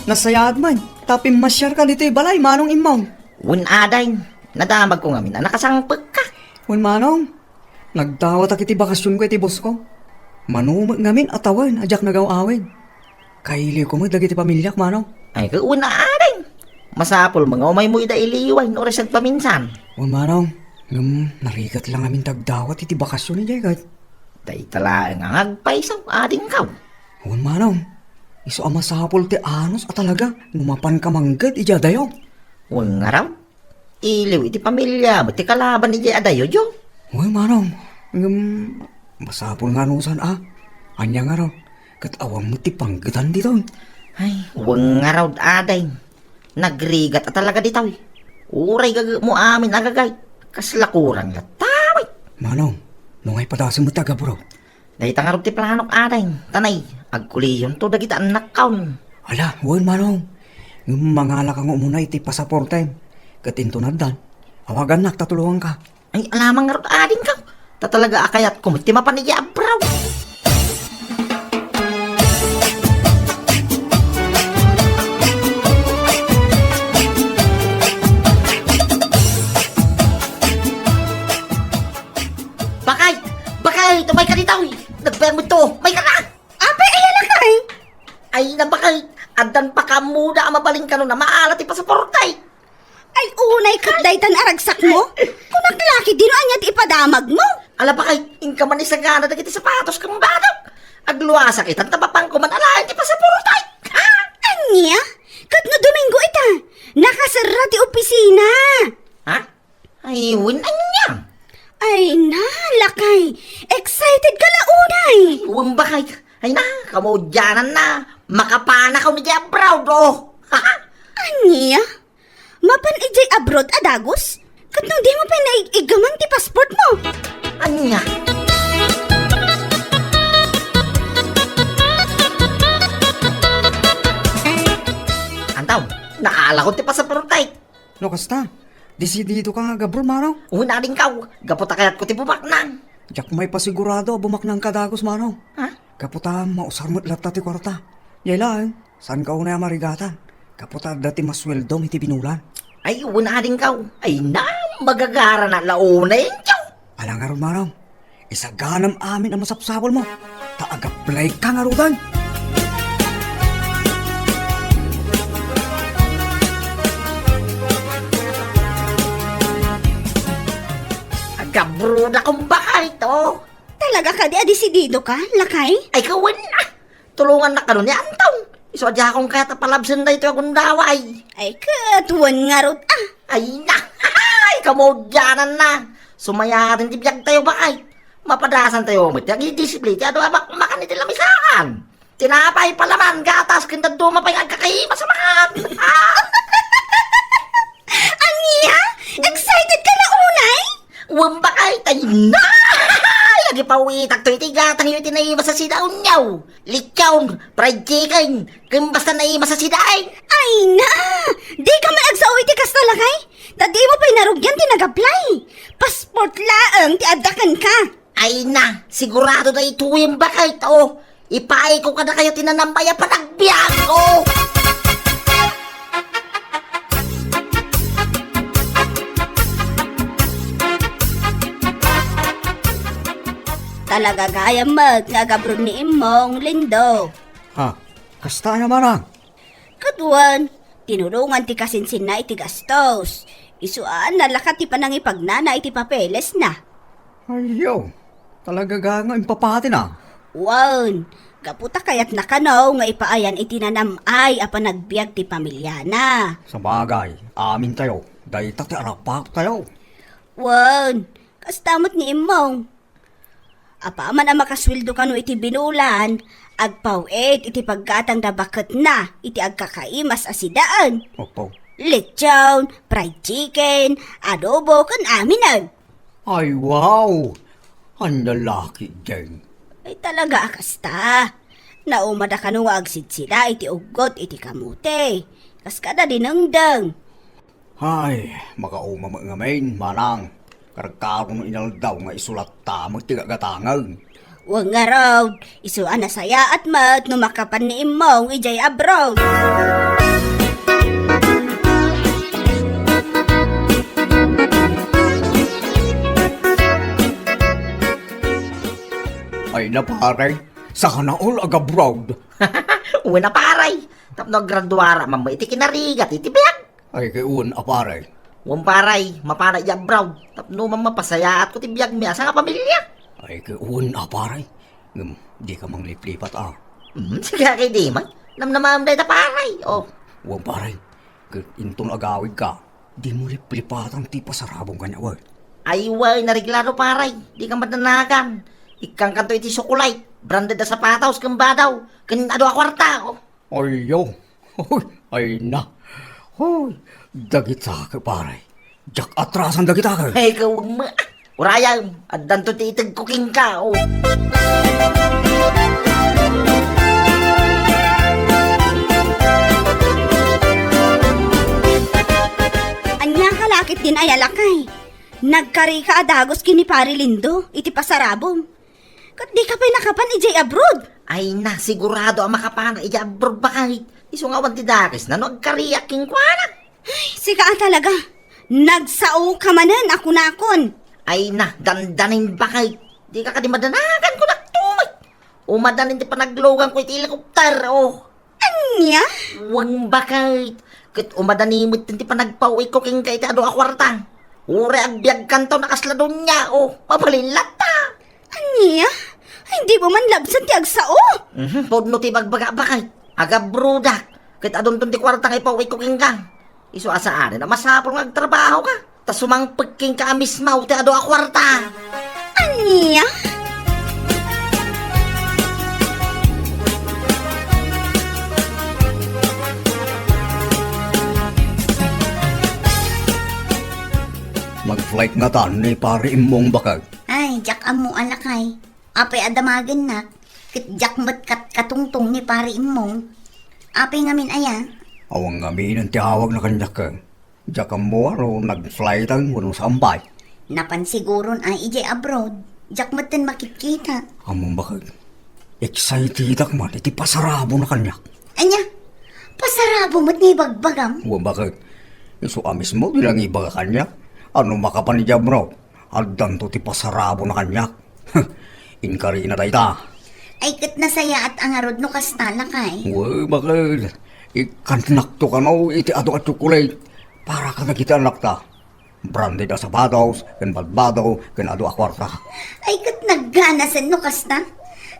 Nasayaat man, ta pimmasiarka ditoy balay, Manong Immong. Wen, ading, nadamagko ngamin a nakasangpekka. Wen, Manong, nagdawatak iti bakasionko iti bosko. Mano met ngamin a tawen a diak nagaw-awid. Kailiwko met dagiti pamiliak, Manong. Ay, wen, ading. Masapul nga umaymo ida iliway no reset paminsan. Wen, Manong, ngem narigat la ngamin ti agdawat iti bakasion idiay ket. Dayta laeng nga agpayso, adingko. Wen, Manong, isu a masapul ti anus a talaga no mapanka mangged idiay adayo. Wen ngarud. Iliw iti pamiliam ti kalaban idiay adayo, jo. Wen, Manong, ngem masapul nga anusan a. Ania ngarud, ket awan met ti panggedan ditoy. Ay, wen ngarud, ading. Nagrigat a talaga ditoy. Uray gagepmo amin a gagayt, kasla kurang latta met. Manong, no ngay padasem met ti agabroad. Dayta ngarud ti planok, ading. Tanay, agkuliyonto dagiti annakon. Ala, wen, Manong. Ngem mangalaka nga umuna iti pasaportem. Ket inton addan, awagannak ta tulonganka. Ay, alamang ngarud, adingko. Ta talaga a kayatko met ti mapan idiay abraw. Bakay! Bakay! Tumayka ditoy! Nagbayag met to! Maykana! Apay, aya, lakay? Ay, na, Bakay, addan pakaammoda a mabalin kano a maala ti pasaportek. Ay, unay ket daytan a ragsakmo? Kunak la ketdin no ania ti ipadamagmo. Ala, Bakay, inka man isagana dagiti sapatos ken badok. Agluasak itan ta mapanko man alaen ti pasaportek. Ha? Ania? Ket no Domingo ita, nakaserra ti opisina. Ha? Ay, wen, ania? Ay na, lakay. Excited ka la unay. Wen, Bakay. Ay na, kamudianan na. Makapanakon idiay abroad, oh. Ania? Mapan idiay abroad a dagus? Ket no dimo pay naig-igaman ti passportmo? Ania? Antaw, naalakon ti pasaportek. No kasta, desididoka nga agabroad, Manong? Wen, adingkaw, gapu ta kayatko ti bumaknang. Diak maipasigurado a bumaknangka dagus, Manong. Ha? Gapu ta mausar met latta ti kuarta. Yay laeng, saanka unay a marigatan. Gapu ta adda ti masueldom iti binulan. Ay, wen, adingkaw. Ay na, magagara na la unay, encho. Ala ngarud, Manong. Isaganam amin a masapsapulmo, ta agaplayka ngaruden. Agabroadakon, Bakay, to. Talaga kadi a desididoka, lakay? Ay, kawen, ah. Tulongannak kano ni Antong. Isu a diakon kayat a palabsen daytoy a gundaway. Ay, ket wen ngarud, ah. Ay na! Ay, kamudianan na! Sumayaten ti biagtayo, Bakay. Mapadasantayo met ti agidisiplina ti adu a bakmakan iti lamisaan. Tinapay, palaman, gatas, ken dadduma pay nga agkakaimas a makan. Ah! Ania? Excited ka la unay? Wen, Bakay, tay na! Agipawitak to iti gatangyo iti naimas a sidaonyo. Lechon, fried chicken, ken basta naimas a sidaen. Ay na! Dika man agsao iti kasta, lakay? Ta dimo pay narugian ti nag-apply. Passport laeng ti adda kenka. Ay na, sigurado daytoyen, Bakay, to. Ipaayko kadakayo ti nanam-ay a panagbiagko. Talaga gayam met nga agabroad ni Immong, Lindo. Ha? Kasta aya, Manang? Ket wen, tinulongan ti kasinsinna iti gastos. Isu a nalakat ti panangipagnana iti papelesna. Ayyo, talaga nga impapatina. Wen, gapu ta kayatna kano nga ipaayan iti nanam-ay a panagbiag ti pamiliana. Sabagay, amintayo, dayta ti arapaktayo. Wen, kasta met ni Immong. Apaman a makasueldo kano iti binulan, agpaw-it iti paggatangda baketna iti agkakaimas a sidaen. Opo. Lechon, fried chicken, adobo, ken aminen. Ay, wow! Ania la ketdin? Ay, talaga a kasta. Naumada kano nga agsidsida iti uggot iti kamote. Kas kada dinengdeng. Ay, makauma met ngamin, Manang. Karkaro no inaldaw nga isu latta met ti gagatangen. Wen ngarud, isu a nasayaat met no makapan ni Immong idiay abroad. Ay na, pare, saka na all ag-abroad. Wen a, pare, tapno agraduara man iti kinarigat iti biag. Ay, wen a, pare. Wen, pare, mapana idiay abroad. Tapno man mapasayaatko ti biagmi a sangapamilia. Ay, wen a, pare. Ngem, dika mangliplipat, a. Hmm, sige, kay di man. Namnamaem dayta, pare. Oh. Wen, pare. Ket inton agawidka, dimo liplipatan ti pasarabongka, wen. Ay, wen, nareglado, pare. Dika madanagan. Ikkankanto iti sukulay. Branded a sapatos ken badaw. Ken adu a kuarta, oh. Ayyo. Hoy, ay na. Hoy, dagita ket, pare. Diak atrasan dagita ket. Hey, kawag mo. Urayam, addanto ti itegko kenka, oh. Ania ka la ketdin aya, lakay? Nagkarika a dagus ken ni Pari Lindo iti pasarabom. Ket dika pay nakapan idiay abroad? Ay na, sigurado a makapanak idiay abroad, baket. Isu nga awan ti dakesna no agkariak kenkuana. Ay, sika a talaga. Nagsaoka manen a kunakon. Ay na, dandanin, baket. Dika kadi madanagan, kunak met. Umadanin ti panagluganko iti helicopter, oh. Ania? Wen, baket. Ket umadanin met ti panagpaw-itko kenka iti adu a kuarta. Uray agbiagkanto no kasla duniayo, mabalin latta. Ania? Ay, dimo man labsen ti agsao? Mhm, pudno ti ibagbaga, baket. Agabrodak. Ket adunton ti kuarta nga ipaw-itko kenka. Isu a saanen a masapul nga agtrabahoka. Ta sumangpet kenka a mismaw ti adu a kuarta. Ania? Nag-flight ngatan ni Pari Immong, baket. Ay, diak ammo a lakay. Apay a damagennak, ket diak met katkatungtong ni Pari Immong. Apay ngamin aya? Awan ngamin ti awagna kaniak. Diak ammo no nag-flightan wenno saan pay. Napan siguron a idiay abroad, diak metten makitkita. Ammom, baket. Excitedak man iti pasarabona kaniak. Ania? Pasarabo met nga ibagbagam? Wen, baket. Isu a mismo ti nangibaga kaniak. Ano makapan idiay abroad? Addanto ti pasarabona kaniak. Inkarina dayta. Ay, ket nasayaat a ngarud no kasta, lakay. Wen, baket. Ikkannakto kano iti adu a tsokolate para kadagiti annakta. Branded a sapatos, ken badbado, ken adu a kuarta. Ay, ket nagganasen no kasta.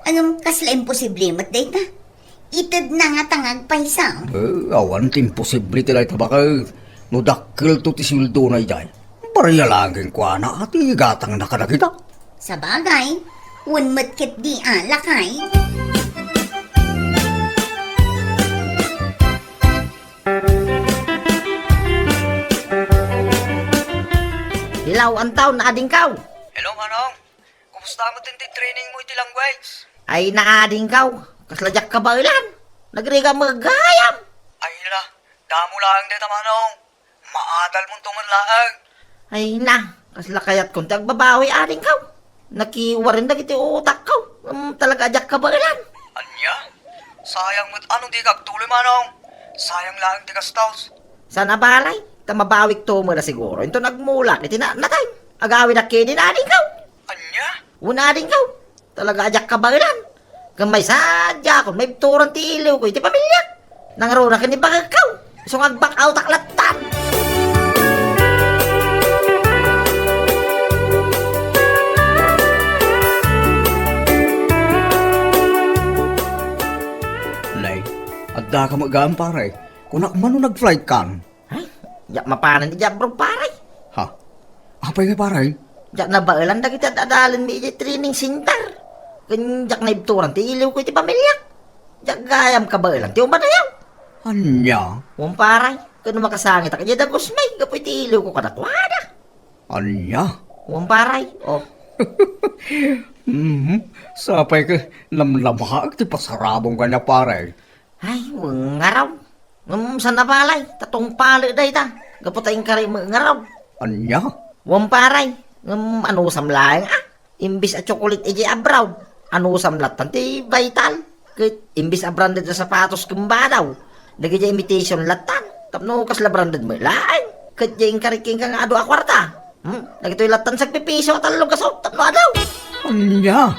Ngem, kasla imposible met dayta. Itedna ngata nga agpayso. Eh, awan ti imposible ti dayta, baket. No dakkelto ti sueldona idiay, bariya laeng kenkuana a ti igatangna kadagita. Sabagay, wen met ketdi a, lakay. Hello, Anton, adingkaw? Hello, Manong. Kumusta met ti trainingmo iti language? Ay, naadingkaw. Kasla diak kabaelan. Nagrigat met gayam. Ay, la, damo laeng dayta, Manong. Maadalmonto met laeng. Ay, na, kasla kayatko ti agbabawi, adingkaw. Nakiwaren dagiti utakko. Mm, talaga a diak kabaelan. Ania? Sayang met a no dika agtuloy, Manong. Sayang laeng ti gastos. Saan a balay? Ta mabawikto met la siguro. Inton agmulak iti na-, natay. Agawidak ketdin, adingkaw. Ania? Wen, adingkaw. Talaga a diak kabaelan. Ken maysa, diakon maibturan ti iliwko iti pamiliak. Nangruna ken ni bakekko. Isu nga agbak-outak lattan. Nay, addaka met gayam, pare. Kunak man no nag-flight kan? Ay, diak mapanen idiay abroad, pare. Ha? Apay nga, pare? Diak nabaelan dagiti ad-adalanmi idiay training center. Ken diak naibturan ti iliwko iti pamiliak. Diak gayam kabaelan ti umadayaw. Ania? Wen, pare, ken no makasangitak idiay dagusmi gapu iti iliwko kadakuada. Ania? Wen, pare, oh. Mhm. Sapay ket namnamaek ti pasarabom kaniak, pare. Ay, wen ngarud. Ngem saan a balay, ta tungpalek dayta. Gapu ta inkari met ngarud. Ania? Wen, pare. Ngem anusam laeng a. Imbes a tsokolate idiay abroad, anusam lattan ti Vital. Ket imbes a branded a sapatos ken badaw, dagiti imitation lattan. Tapno kasla branded met laeng. Ket diay inkari kenka nga adu a kuarta. Hmm? Dagitoy lattan sagpipiso a tallo gasut tapno adu. Ania?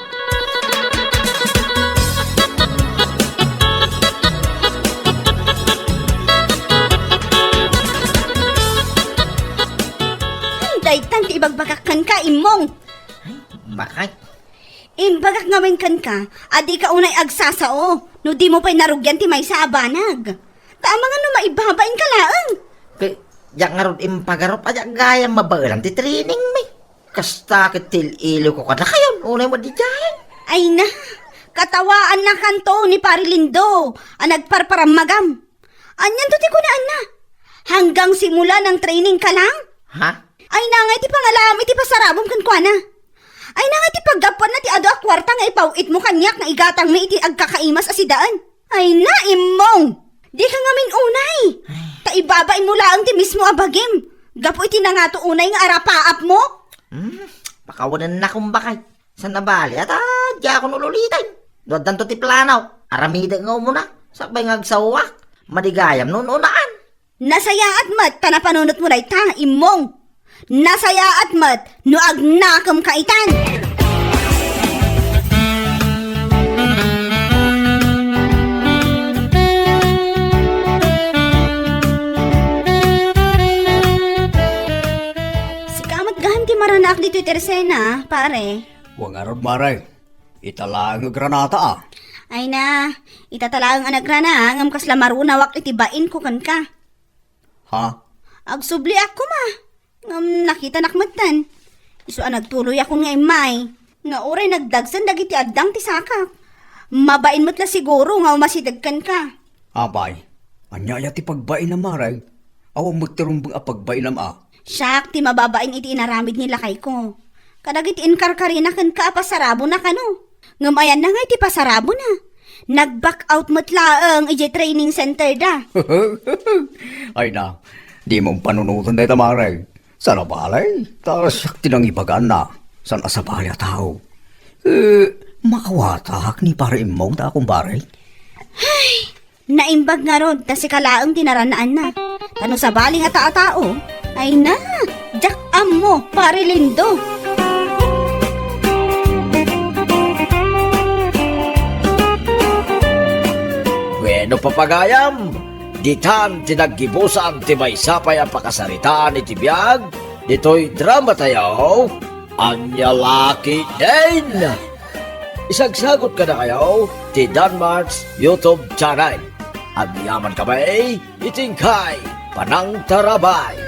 Daytan ti ibagbagak kenka, Immong. Ay, bakay. Imbagak ngamin kenka a dika unay agsasao no dimo pay narugian ti maysa a banag. Ta amangan no maibabainka laeng. Ket diak ngarud impagarup a diak gayam mabaelan ti trainingmi. Kasta ket ti il-iliwko kadakayo, unay met idiay. Ay na, katawaannakanto ni Pari Lindo a nagparparammagam. Anianto ti kunaanna? Hanggang simula ng training ka lang? Ha? Ay na ngay ti pangalaam iti pasarabom kenkuana. Ay na ngay ti paggapuanna ti adu a kuarta nga ipaw-itmo kaniak nga igatangmi iti agkakaimas a sidaen. Ay na, Immong! Dika ngamin unay! Ta ibabainmo laeng ti mismo a bagim. Gapu iti nangato unay nga arapaapmo? Hmm, pakawanennak, kumbakay. Saan a bali, ata, diakon ululiten. No addanto ti plano, aramidek nga umuna. Sakbay nga agsawak, madi gayam no unaan. Nasayaat met ta napanunotmo dayta, Immong. Nasayaat met no agnakemka itan. Sika met gayam ti maranaak ditoy ti esena, pare. Wen ngarud, mare. Ita laeng nga granata, a. Ay na, ita ta laeng a nagrana, ngem kasla marunawak iti bainko kenka. Ha? Agsubliak koma. Ngem nakitanak metten. Isu a nagtuloyakon nga immay. Nga uray nagdagsen dagiti addang ti sakak. Mabain met la siguro nga umasideg kenka. Apay, ania aya ti pagbainam, mare? Awan met ti rumbeng a pagbainam, a. Siak ti mababain iti inaramid ni lakayko. Kadagiti inkarkarina kenka a pasarabona kano. Ngem ayanna ngay ti pasarabona. Nag-back out met laeng idiay training center da. Ay na, dimo panunoten dayta, mare. Saan a bali, ta siak ti nangibaganna. Saan a sabali a tao. Eh, makawatak ni Pare Immong ta, kumbare? Naimbag ngarud ta sika laeng ti naranaanna. Ta no sabali nga ta a tao, ay na, diak ammo, Pare Lindo. Bueno, papagayam, ditan ti naggibusan ti maysa pay a pakasaritaan iti biag ditoy drama tayo, Ania La Ketdin. Isagsagut kadakayo ti Danmark's YouTube channel. Agyamankami iti inkay panangtarabay.